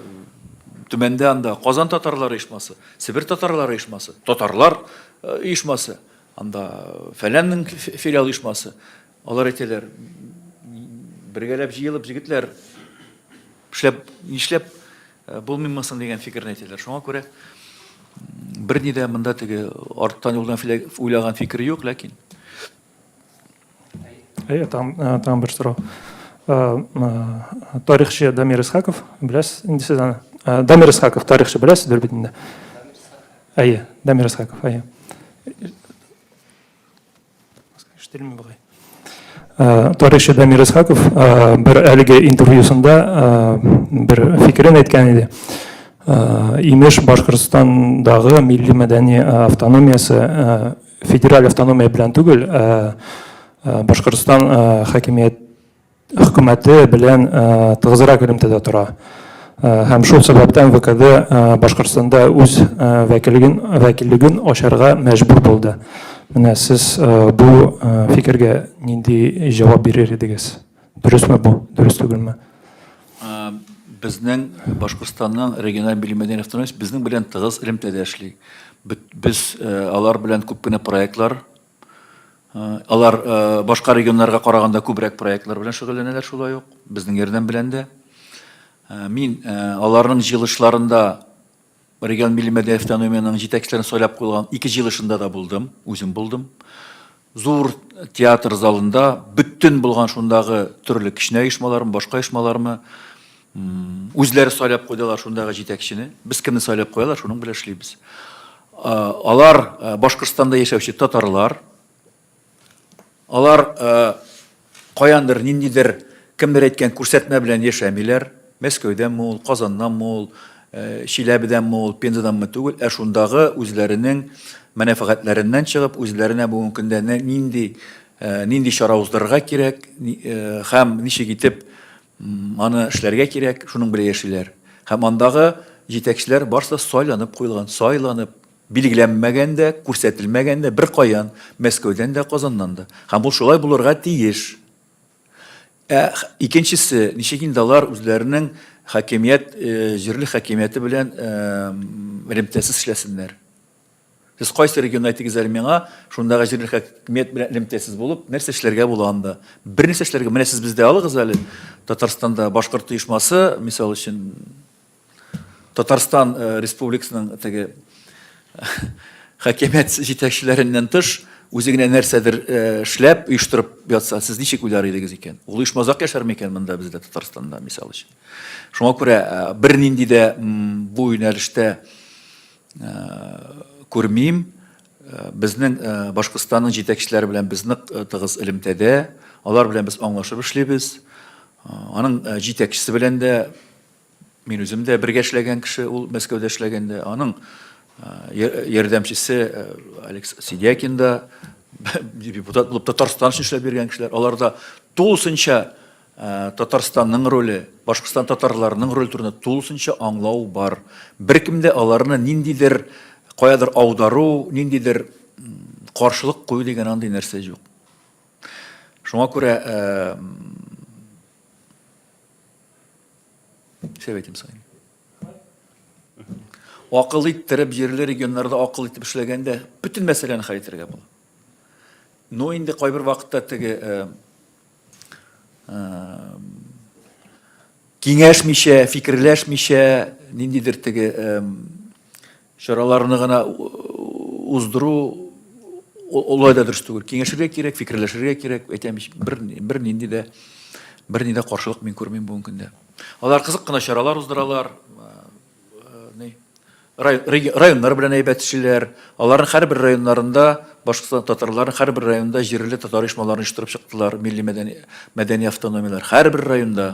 Төмәндә анда Казан татарлары оешмасы, Себер татарлары оешмасы, татарлар оешмасы, анда фәләннең филиал оешмасы. Алар әйтәләр, бергәләп җыелып, җегетләр, эшләп, нишләп булмыймы соң дигән фикерне әйтәләр. Шуңа күрә берни дә монда теге арттан юлдан уйлаган фикер юк, ләкин Әйе, там, там бер сорау. Тарихчы Дамир Исхаков, беләсез инде сез аны. Дамир Исхаков, тарихчы беләсездер бит инде. Әйе, Дамир Исхаков, әйе. Ишетелми бугай. Тарихчы Дамир Исхаков бер әлеге интервьюсында бер фикерен әйткән иде. Имеш, Башкортстандагы милли мәдәни автономиясе федераль автономия белән түгел, ә Башкортстан хакимият хөкүмәте белән тыгызрак элемтәдә тора. Һәм шул сәбәптән ВКД Башкортстанда үз вәкиллеген, вәкиллеген ачарга мәҗбүр булды. Менә сез бу фикергә нинди җавап бирер идегез? Дөресме бу, дөрес түгелме? Безнең Башкортстанның региональ милли мәдәни автономиясе безнең белән тыгыз элемтәдә эшли. Без алар белән күп кенә проектлар, алар башка регионнарга караганда күбрәк проектлар белән шөгыльләнәләр шулай ук, безнең ярдәм белән дә. Мин аларның җыелышларында Регион милли мәдәни автономиянең җитәкчеләрен сайлап куелган ике җыелышында да булдым, үзем булдым. Зур театр залында бөтен булган шундагы төрле кечкенә оешмалармы, башка оешмалармы, үзләре сайлап куйдылар шундагы җитәкчене. Без кемне сайлап куялар, шуның белән эшлибез. Алар Башкортстанда яшәүче татарлар. Алар каяндыр, ниндидер, кемдер әйткән күрсәтмә белән яшәмиләр. Мәскәүдәнме ул, Казаннанмы ул, Чиләбедәнме ул, Пензаданмы түгел, ә шундагы үзләренең мәнәфәгатьләреннән чыгып, үзләренә бүгенге көндә нинди нинди чара уздырырга кирәк һәм ничек итеп аны эшләргә кирәк, шуның белән яшиләр. Һәм андагы җитәкчеләр барысы да сайланып куелган, сайланып. Билгеләнмәгән дә, күрсәтелмәгән дә беркаян, Мәскәүдән дә, Казаннан да. Һәм ул шулай булырга тиеш. Ә икенчесе, ничек инде алар үзләренең хакимият, җирле хакимияте белән элемтәсез эшләсеннәр? Сез кайсы регионны әйтегез әле миңа, шундагы җирле хакимият белән элемтәсез булып, нәрсә эшләргә була анда? Бернәрсә эшләргә. Менә сез бездә алыгыз әле, Татарстанда башкорт оешмасы, мисал өчен, Татарстан Республикасының теге хакимият җитәкчеләреннән тыш, үзе генә нәрсәдер эшләп, оештырып ятса, сез ничек уйлар идегез икән? Ул оешма озак яшәр микән монда бездә Татарстанда, мисал өчен? Шуңа күрә бернинди дә бу юнәлештә күрмим. Безнең Башкортстанның җитәкчеләре белән без нык тыгыз элемтәдә, алар белән без аңлашып эшлибез. Аның җитәкчесе белән дә Мин үзем дә бергә эшләгән кеше, ул Мәскәүдә эшләгәндә, аның ярдәмчесе Алекс Сидякин да депутат булып Татарстан өчен эшләп йөргән кешеләр. Алар да тулысынча Татарстанның роле, Башкортстан татарларының роле турында тулысынча аңлау бар. Беркем дә аларны ниндидер каядыр аудару, ниндидер каршылык кую дигән андый нәрсә юк. Шуңа күрә Нишләп әйтим соң инде? Акыл иттереп, җирле регионнарда акыл итеп эшләгәндә бөтен мәсьәләне хәл итәргә була. Ну инде кайбер вакытта теге э, э, киңәшмичә, фикерләшмичә, ниндидер теге э, Чараларны гына уздыру олай да дөрес түгел. Киңәшергә кирәк, фикерләшергә кирәк. Әйтәм ич, бер, бер нинди дә бер нидә каршылык мин күрмим бүгенге көндә. Алар кызык кына чаралар уздыралар. Ни? Районнар белән әйбәт эшлиләр. Аларның һәрбер районнарында Башкортстан татарларының һәрбер районында җирле татар оешмаларын оештырып чыктылар, милли мәдәни мәдәни автономияләр. Һәрбер районда,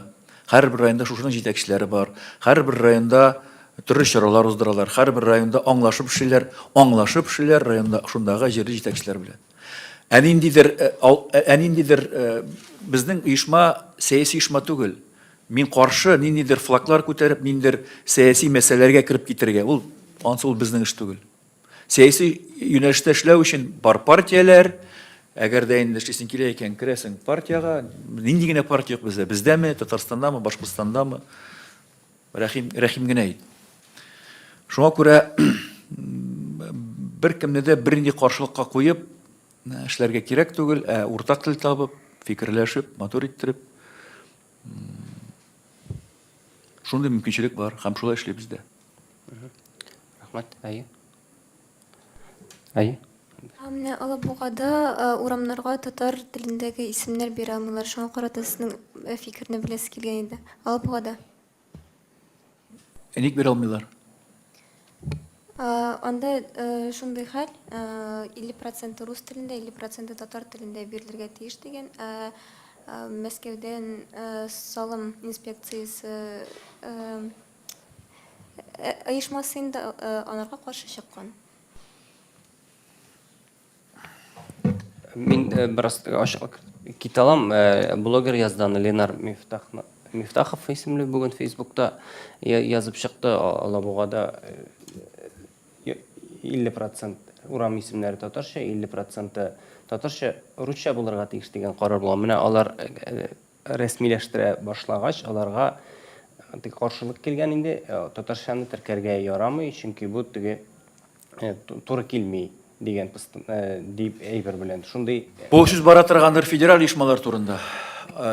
һәрбер районда шушының җитәкчеләре бар. Һәрбер районда Төрле чаралар уздыралар, һәрбер районда аңлашып эшлиләр, аңлашып эшлиләр районда шундагы җирле җитәкчеләр белән. Ә ниндидер, э, э, ә ниндидер э, безнең оешма сәяси оешма түгел. Мин каршы ниндидер флаглар күтәреп, ниндидер сәяси мәсьәләләргә кереп китергә. Ул ансы ул безнең эш түгел. Сәяси юнәлештә эшләү өчен бар партияләр, әгәр дә инде эшлисең килә икән, керәсең партиягә. Нинди генә партия юк бездә. Бездәме, Татарстандамы, Башкортстандамы? Рәхим, рәхим генә ит. Шуңа күрә беркемне дә бернинди каршылыкка куеп эшләргә кирәк түгел, ә уртак тел табып, фикерләшеп, матур иттереп, шундый мөмкинчелек бар һәм шулай эшлибез дә. Рәхмәт. Әйе. Әйе. Менә Алабугада урамнарга татар телендәге исемнәр бирә алмыйлар. Шуңа карата сезнең фикерне беләсе килгән иде. Алабугада. Ә ник бирә алмыйлар? Анда шундый хәл, 50 проценты рус телендә, 50 проценты татар телендә бирелергә тиеш дигән. Ә Мәскәүдән салым инспекциясе оешмасы инде анарга каршы чыккан. Мин э, бераз ачыклык китә алам. Э, блогер язды аны Ленар Мифтахов исемле бүген Фейсбукта язып чыкты. Алабугада 50 э, процент урам исемнәре татарча, 50 проценты татарча, русча булырга тиеш дигән карар булган. Менә алар рәсмиләштерә башлагач, аларга каршылык килгән инде, татарчаны теркәргә ярамый, чөнки бу теге туры килми дигән дип әйбер белән. Шундый Бу сүз бара торгандыр федераль оешмалар турында.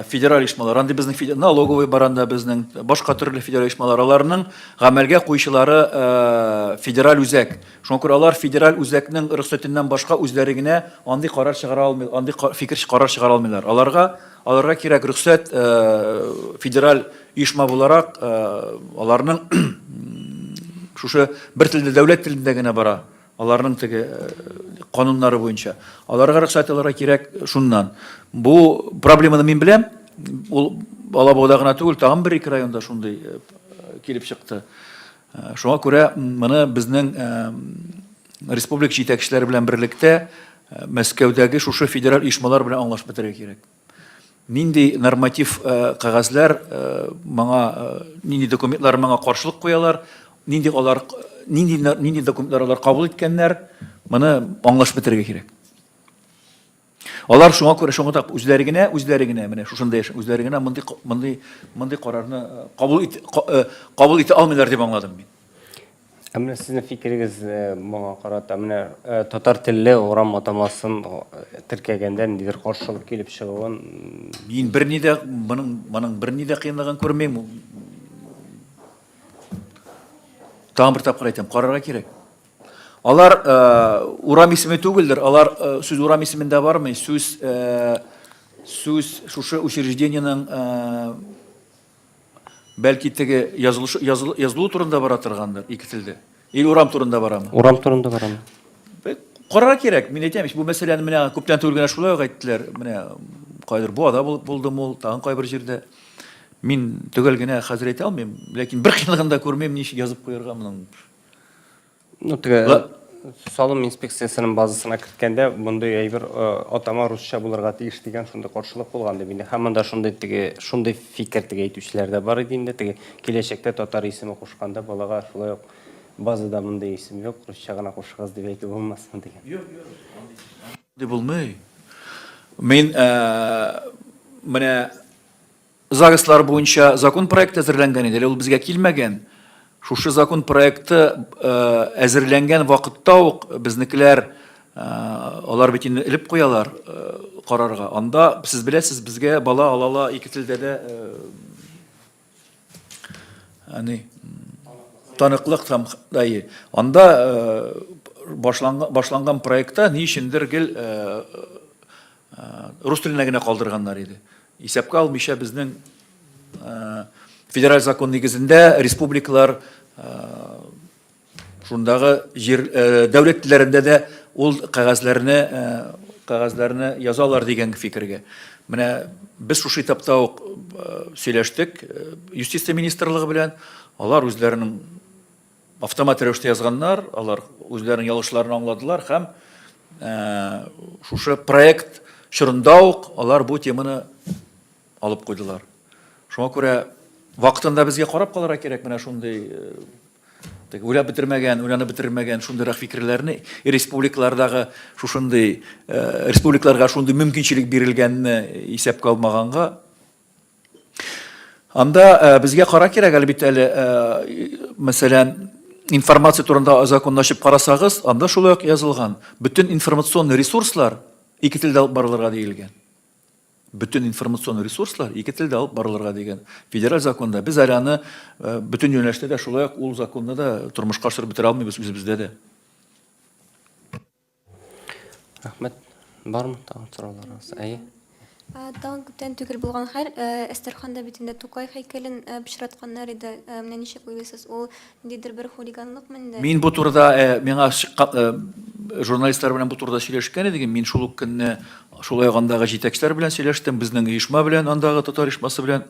Федераль оешмалар, андый безнең налоговый бар анда безнең, башка төрле федераль оешмалар, аларның гамәлгә куючылары федераль үзәк. Шуңа күрә алар федераль үзәкнең рөхсәтеннән башка үзләре генә андый карар чыгара алмый, андый фикер карар чыгара алмыйлар. Аларга аларга кирәк рөхсәт федераль оешма буларак аларның шушы бер телдә дәүләт телендә генә бара. Аларның теге кануннары буенча. Аларга рөхсәт алырга кирәк шуннан. Бу проблеманы мин беләм. Ул Алабугада гына түгел, тагын бер-ике районда шундый килеп чыкты. Шуңа күрә моны безнең республика җитәкчеләре белән берлектә Мәскәүдәге шушы федераль оешмалар белән аңлашып бетерергә кирәк. Нинди норматив кәгазьләр моңа, нинди документлар моңа каршылык куялар, нинди алар нинди нинди документлар алар кабул иткәннәр, моны аңлашып бетерергә кирәк. Алар шуңа күрә шуңа да үзләре генә, үзләре генә менә шушында яшәп, үзләре генә мондый мондый мондый карарны э, кабул ит э, кабул итә алмыйлар дип аңладым мин. Ә менә сезнең фикерегез э, моңа карата менә татар телле урам атамасын теркәгәндә ниндидер каршылык килеп чыгуын Мин берни дә моның моның берни дә кыенлыгын күрмим. Тагын бер тапкыр әйтәм, карарга кирәк. Алар урам исеме түгелдер, алар сүз урам исемендә бармый, сүз сүз шушы учреждениенең бәлки теге язылыш язылу турында бара торгандыр ике телдә. Или урам турында барамы? Урам турында барамы? Карарга кирәк. Мин әйтәм, бу мәсьәләне менә күптән түгел генә шулай ук әйттеләр. Менә кайдыр Буада булып булдым ул, тагын кайбер җирдә. Мин төгәл генә хәзер әйтә алмыйм, ләкин бер кыенлыгын да күрмим, ничек язып куярга моның. Ну, теге салым инспекциясенең базасына керткәндә мондый әйбер э, атама русча булырга тиеш дигән шундый каршылык булган дип инде. Һәм монда шундый теге шундый фикер теге әйтүчеләр дә бар иде инде. Теге киләчәктә татар исеме кушканда балага шулай ук базада мондый исем юк, русча гына кушыгыз дип әйтү булмасын дигән. Юк, юк, андый булмый. Мин э, менә ЗАГСлар буенча закон проекты әзерләнгән иде, әле ул безгә килмәгән. Шушы закон проекты әзерләнгән вакытта ук безнекеләр, алар бит инде элеп куялар карарга. Анда, сез беләсез, безгә бала ала-ала ике телдә дә әни таныклык там дәи. Анда башланган, башланган проектта ни өчендер гел рус теленә генә калдырганнар иде. Исәпкә алмыйча безнең федераль закон нигезендә республикалар шундагы җир дәүләт телләрендә дә ул кәгазьләрне кәгазьләрне язалар дигән фикергә. Менә без шушы этапта ук сөйләштек юстиция министрлыгы белән. Алар үзләренең автомат рәвештә язганнар, алар үзләренең ялгышларын аңладылар һәм шушы проект чорында ук алар бу теманы алып куйдылар. Шуңа күрә вакытында безгә карап калырга кирәк менә шундый теге уйлап бетермәгән, уйланып бетермәгән шундыйрак фикерләрне республикалардагы шушындый республикаларга шундый мөмкинчелек бирелгәнне исәпкә алмаганга Анда э, безгә кара кирәк, әлбәттә, әле, э, мәсәлән, информация турында законны ачып карасагыз, анда шулай ук язылган, бөтен информационный ресурслар ике телдә алып барылырга диелгән. Бөтен информацион ресурслар ике телдә алып барылырга дигән федераль законда. Без әле аны э, бөтен юнәлештә дә шулай ук ул законны да тормышка ашырып бетерә алмыйбыз үзебездә дә. Рәхмәт. Бармы тагын сорауларыгыз? Әйе. Тагын күптән түгел булган хәл, Әстерханда бит инде Тукай һәйкәлен пычратканнар иде. Менә ничек уйлыйсыз, ул ниндидер бер хулиганлыкмы инде? Мин бу турыда миңа чыккан журналистлар белән бу турыда сөйләшкән идек. Мин шул ук көнне шулай ук андагы җитәкчеләр белән сөйләштем, безнең оешма белән, андагы татар оешмасы белән.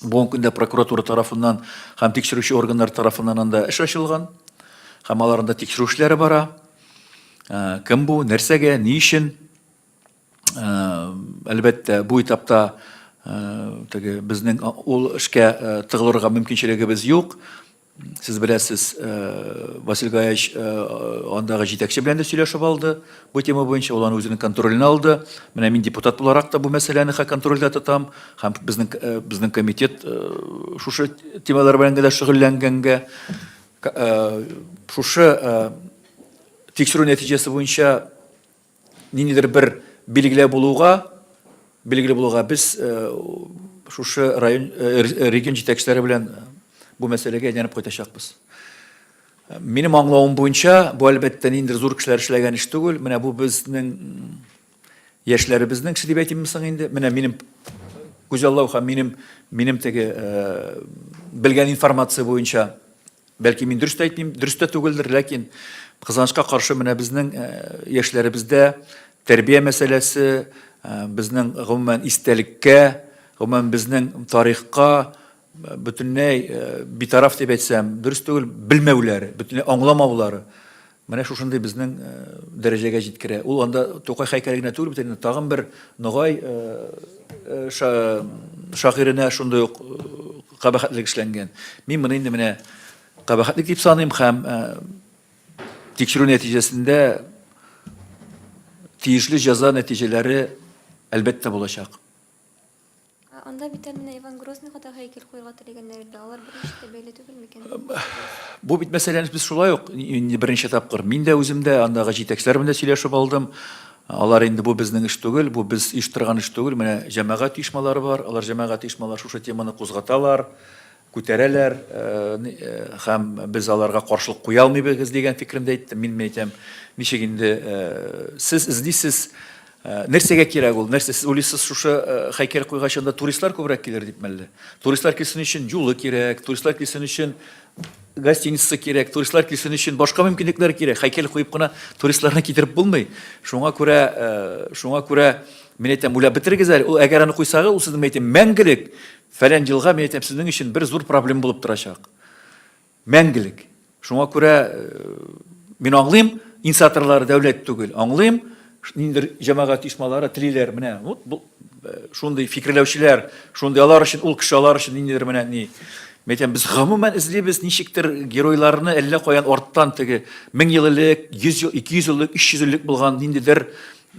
Бүгенге көндә прокуратура тарафыннан һәм тикшерүче органнар тарафыннан анда эш ачылган. Һәм алар анда тикшерү эшләре бара. Кем бу, нәрсәгә, ни өчен? Әлбәттә, бу этапта теге безнең ул эшкә тыгылырга мөмкинчелегебез юк. Сез беләсез, Василь Гаевич андагы җитәкче белән дә сөйләшеп алды бу тема буенча, ул аны үзенең контроленә алды. Менә мин депутат буларак та бу мәсьәләне контрольдә тотам һәм безнең безнең комитет шушы темалар белән генә шөгыльләнгәнгә шушы тикшерү нәтиҗәсе буенча ниндидер бер билгеле булуга, билгеле булуга без шушы район регион җитәкчеләре белән бу мәсьәләгә әйләнеп кайтачакбыз. Минем аңлавым буенча, бу әлбәттә ниндидер зур кешеләр эшләгән эш түгел. Менә бу безнең яшьләребезнең эше дип әйтимме соң инде? Менә минем күзаллау һәм минем минем теге белгән информация буенча Бәлки мин дөрес тә әйтмим, дөрес тә түгелдер, ләкин кызганычка каршы менә безнең э, яшьләребездә тәрбия мәсьәләсе, э, безнең гомумән истәлеккә, гомумән безнең тарихка э, бөтенләй битараф дип әйтсәм, дөрес түгел, белмәүләре, бөтенләй аңламаулары менә шушындый безнең дәрәҗәгә җиткерә. Ул анда Тукай һәйкәле генә түгел бит инде, тагын бер Ногай шагыйренә шундый ук кабахәтлек эшләнгән. Мин моны инде менә кабахәтлек дип саныйм һәм тикшерү нәтиҗәсендә тиешле җәза нәтиҗәләре әлбәттә булачак. Анда бит әле менә Иван Грозныйга да һәйкәл куярга теләгәннәр иде. Алар берничек тә бәйле түгел микән? Бу бит мәсьәләне без шулай ук инде берничә тапкыр мин дә үзем дә андагы җитәкчеләр белән дә сөйләшеп алдым. Алар инде бу безнең эш түгел, бу без оештырган эш түгел. Менә җәмәгать оешмалары бар, алар җәмәгать оешмалары шушы теманы кузгаталар, күтәрәләр һәм без аларга каршылык куя алмыйбыз дигән фикеремдә әйттем. Мин әйтәм, ничек инде сез эзлисез, нәрсәгә кирәк ул? Нәрсә сез уйлыйсыз шушы һәйкәл куйгач анда туристлар күбрәк килер дип мәллә? Туристлар килсен өчен юлы кирәк, туристлар килсен өчен гостиница кирәк, туристлар килсен өчен башка мөмкинлекләр кирәк. Һәйкәл куеп кына туристларны китереп булмый. Шуңа күрә, шуңа күрә мин әйтәм, уйлап бетерегез әле. Ул әгәр аны куйсагыз, ул сезнең әйтәм, мәңгелек фәлән елга мин әйтәм, сезнең өчен бер зур проблема булып торачак. Мәңгелек. Шуңа күрә мин аңлыйм, инициаторлары дәүләт түгел, аңлыйм, ниндидер җәмәгать оешмалары телиләр, менә вот бу шундый фикерләүчеләр, шундый алар өчен ул кеше алар өчен ниндидер менә ни. Мин әйтәм, без гомумән эзлибез ничектер геройларны әллә каян арттан теге 1000 ел элек, 100 ел, 200 ел элек, 300 ел элек булган ниндидер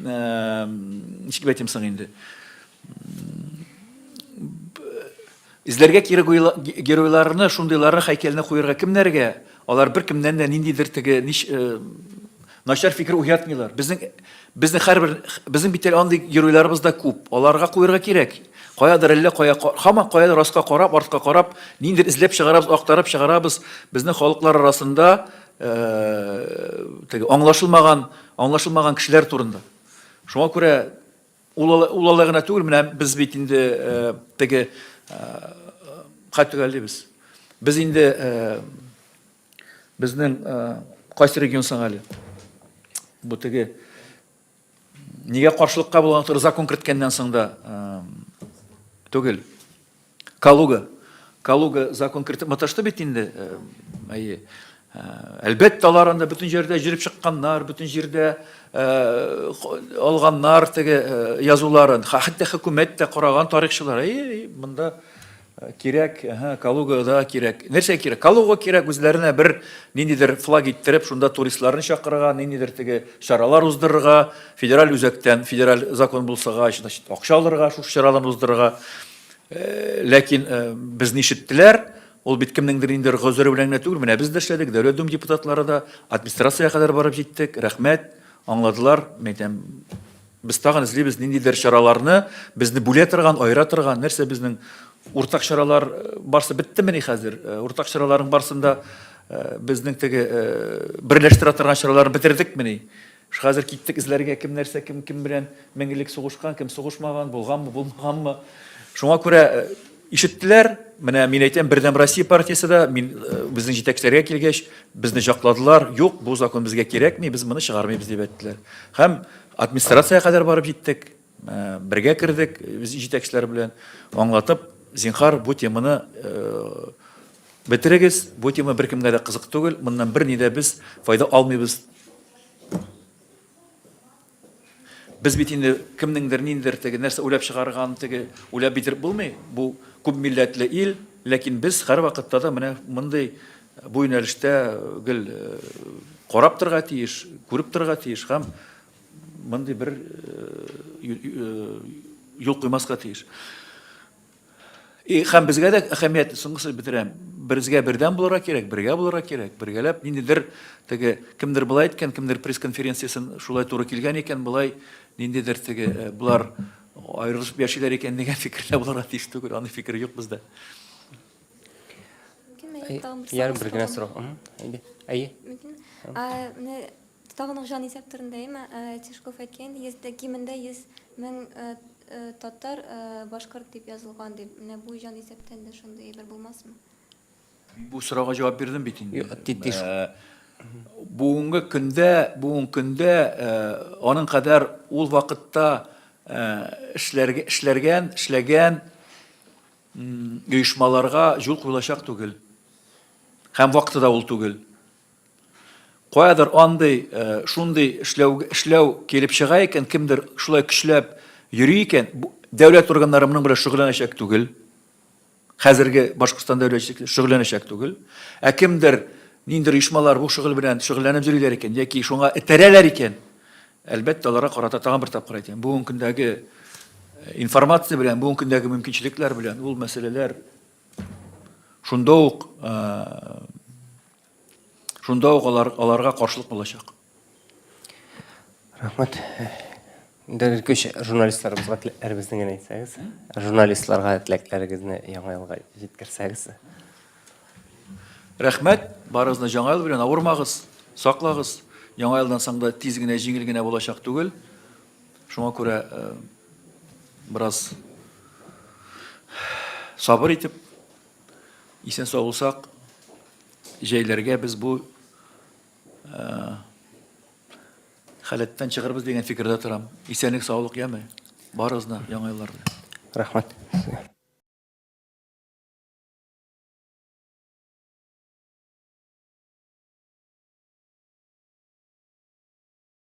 ничек дип әйтим соң инде? Эзләргә кирәк геройларны, шундыйларны һәйкәлне куярга кемнәргә? Алар беркемнән дә ниндидер теге нич, э, начар фикер уятмыйлар. Безнең безнең һәрбер безнең бит әле андый геройларыбыз да күп. Аларга куярга кирәк. Каядыр әллә кая һаман каядыр аска карап, артка карап, ниндидер эзләп чыгарабыз, актарып чыгарабыз. Безнең халыклар арасында э, теге аңлашылмаган, аңлашылмаган кешеләр турында. Шуңа күрә Ул, ул алай гына түгел, менә без бит инде э, теге э, кай төгәллибез. Без инде э, безнең э, кайсы регион соң әле? Бу теге нигә каршылыкка булган туры закон керткәннән соң да э, түгел. Калуга. Калуга закон кертеп маташты бит инде. Э, әйе. Э, әлбәттә, алар анда бөтен җирдә җөреп чыкканнар, бөтен җирдә э, алганнар теге язуларын. Хәтта хөкүмәт тә караган тарихчылар. Әйе, монда кирәк, әһә, Калугада кирәк. Нәрсә кирәк? Калуга кирәк үзләренә бер ниндидер флаг иттереп, шунда туристларны чакырырга, ниндидер теге чаралар уздырырга, федераль үзәктән федераль закон булсага, значит, акча алырга, шушы чараларны уздырырга. Ләкин безне ишеттеләр. Ул бит кемнеңдер ниндидер гозере белән генә түгел, менә без дә эшләдек, Дәүләт Дума депутатлары да, администрациягә кадәр барып җиттек, рәхмәт, аңладылар, мин әйтәм, без тагын эзлибез ниндидер чараларны, безне бүлә торган, аера торган, нәрсә безнең уртак чаралар э, барсы беттемени хәзер? Э, уртак чараларның барсын да э, безнең теге берләштерә торган чараларны бетердекмени? Хәзер киттек эзләргә, кем нәрсә, кем кем белән мәңгелек сугышкан, кем сугышмаган, булганмы, булмаганмы. Шуңа күрә э, ишеттеләр, менә мин әйтәм, Бердәм Россия партиясе дә, мин э, безнең җитәкчеләргә килгәч, безне җакладылар, юк, бу закон безгә кирәкми, без моны чыгармыйбыз дип әйттеләр. Һәм администрациягә кадәр барып җиттек, э, бергә кердек без җитәкчеләр белән, аңлатып, зинхар, бу теманы бетерегез, бу тема беркемгә дә кызык түгел, моннан берни дә без файда алмыйбыз. Без бит инде кемнеңдер ниндидер теге нәрсә уйлап чыгарган теге уйлап бетереп булмый. Бу күп милләтле ил, ләкин без һәрвакытта да менә мондый бу юнәлештә гел э, карап торырга тиеш, күреп торырга тиеш һәм мондый бер э, э, юл куймаска тиеш. И, һәм безгә дә әһәмият, соңгысы бетерәм. Безгә бердәм булырга кирәк, бергә булырга кирәк, бергәләп ниндидер теге кемдер болай әйткән, кемдер пресс-конференциясен шулай туры килгән икән, болай ниндидер теге э, болар аерылышып яшиләр икән дигән фикердә булырга тиеш түгел. Андый фикер юк бездә. Яр бер генә сорау. Әйе. Менә Тагын ук җанисәп турында, әйеме? Тишков әйткән инде, йөздә, кимендә 100 мең татар, башкорт дип язылган дип. Менә бу җанисәптән дә шундый әйбер булмасмы? Мин бу сорауга җавап бирдем бит инде. Бүгенге көндә, бүгенге көндә аның кадәр ул вакытта эшләргә, эшләргән, эшләгән оешмаларга юл куелачак түгел. Һәм вакыты да ул түгел. Каядыр андый, э, шундый эшләү, эшләү килеп чыга икән, кемдер шулай көчләп йөри икән, дәүләт органнары моның белән шөгыльләнәчәк түгел. Хәзерге Башкортстан дәүләт шөгыльләнәчәк түгел. Ә кемдер, ниндидер оешмалар бу шөгыль белән шөгыльләнеп йөриләр икән яки шуңа этәрәләр икән, әлбәттә, аларга карата тагын бер тапкыр әйтәм, бүгенге көндәге э, информация белән, бүгенге көндәге мөмкинчелекләр белән ул мәсьәләләр шунда ук э, Шунда ук алар, аларга каршылык булачак. Рәхмәт. Дәркүч журналистларыбызга теләкләребезне генә әйтсәгез. Журналистларга теләкләрегезне яңа елга җиткерсәгез. Рәхмәт, барыгызны яңа ел белән авырмагыз, саклагыз. Яңа елдан соң да тиз генә, җиңел генә булачак түгел. Шуңа күрә э, бераз сабыр итеп, исән-сау булсак, җәйләргә без бу халәттән чыгарбыз дигән фикердә торам. Исәнлек, саулык яме. Барыгызны яңа еллар белән. Рәхмәт.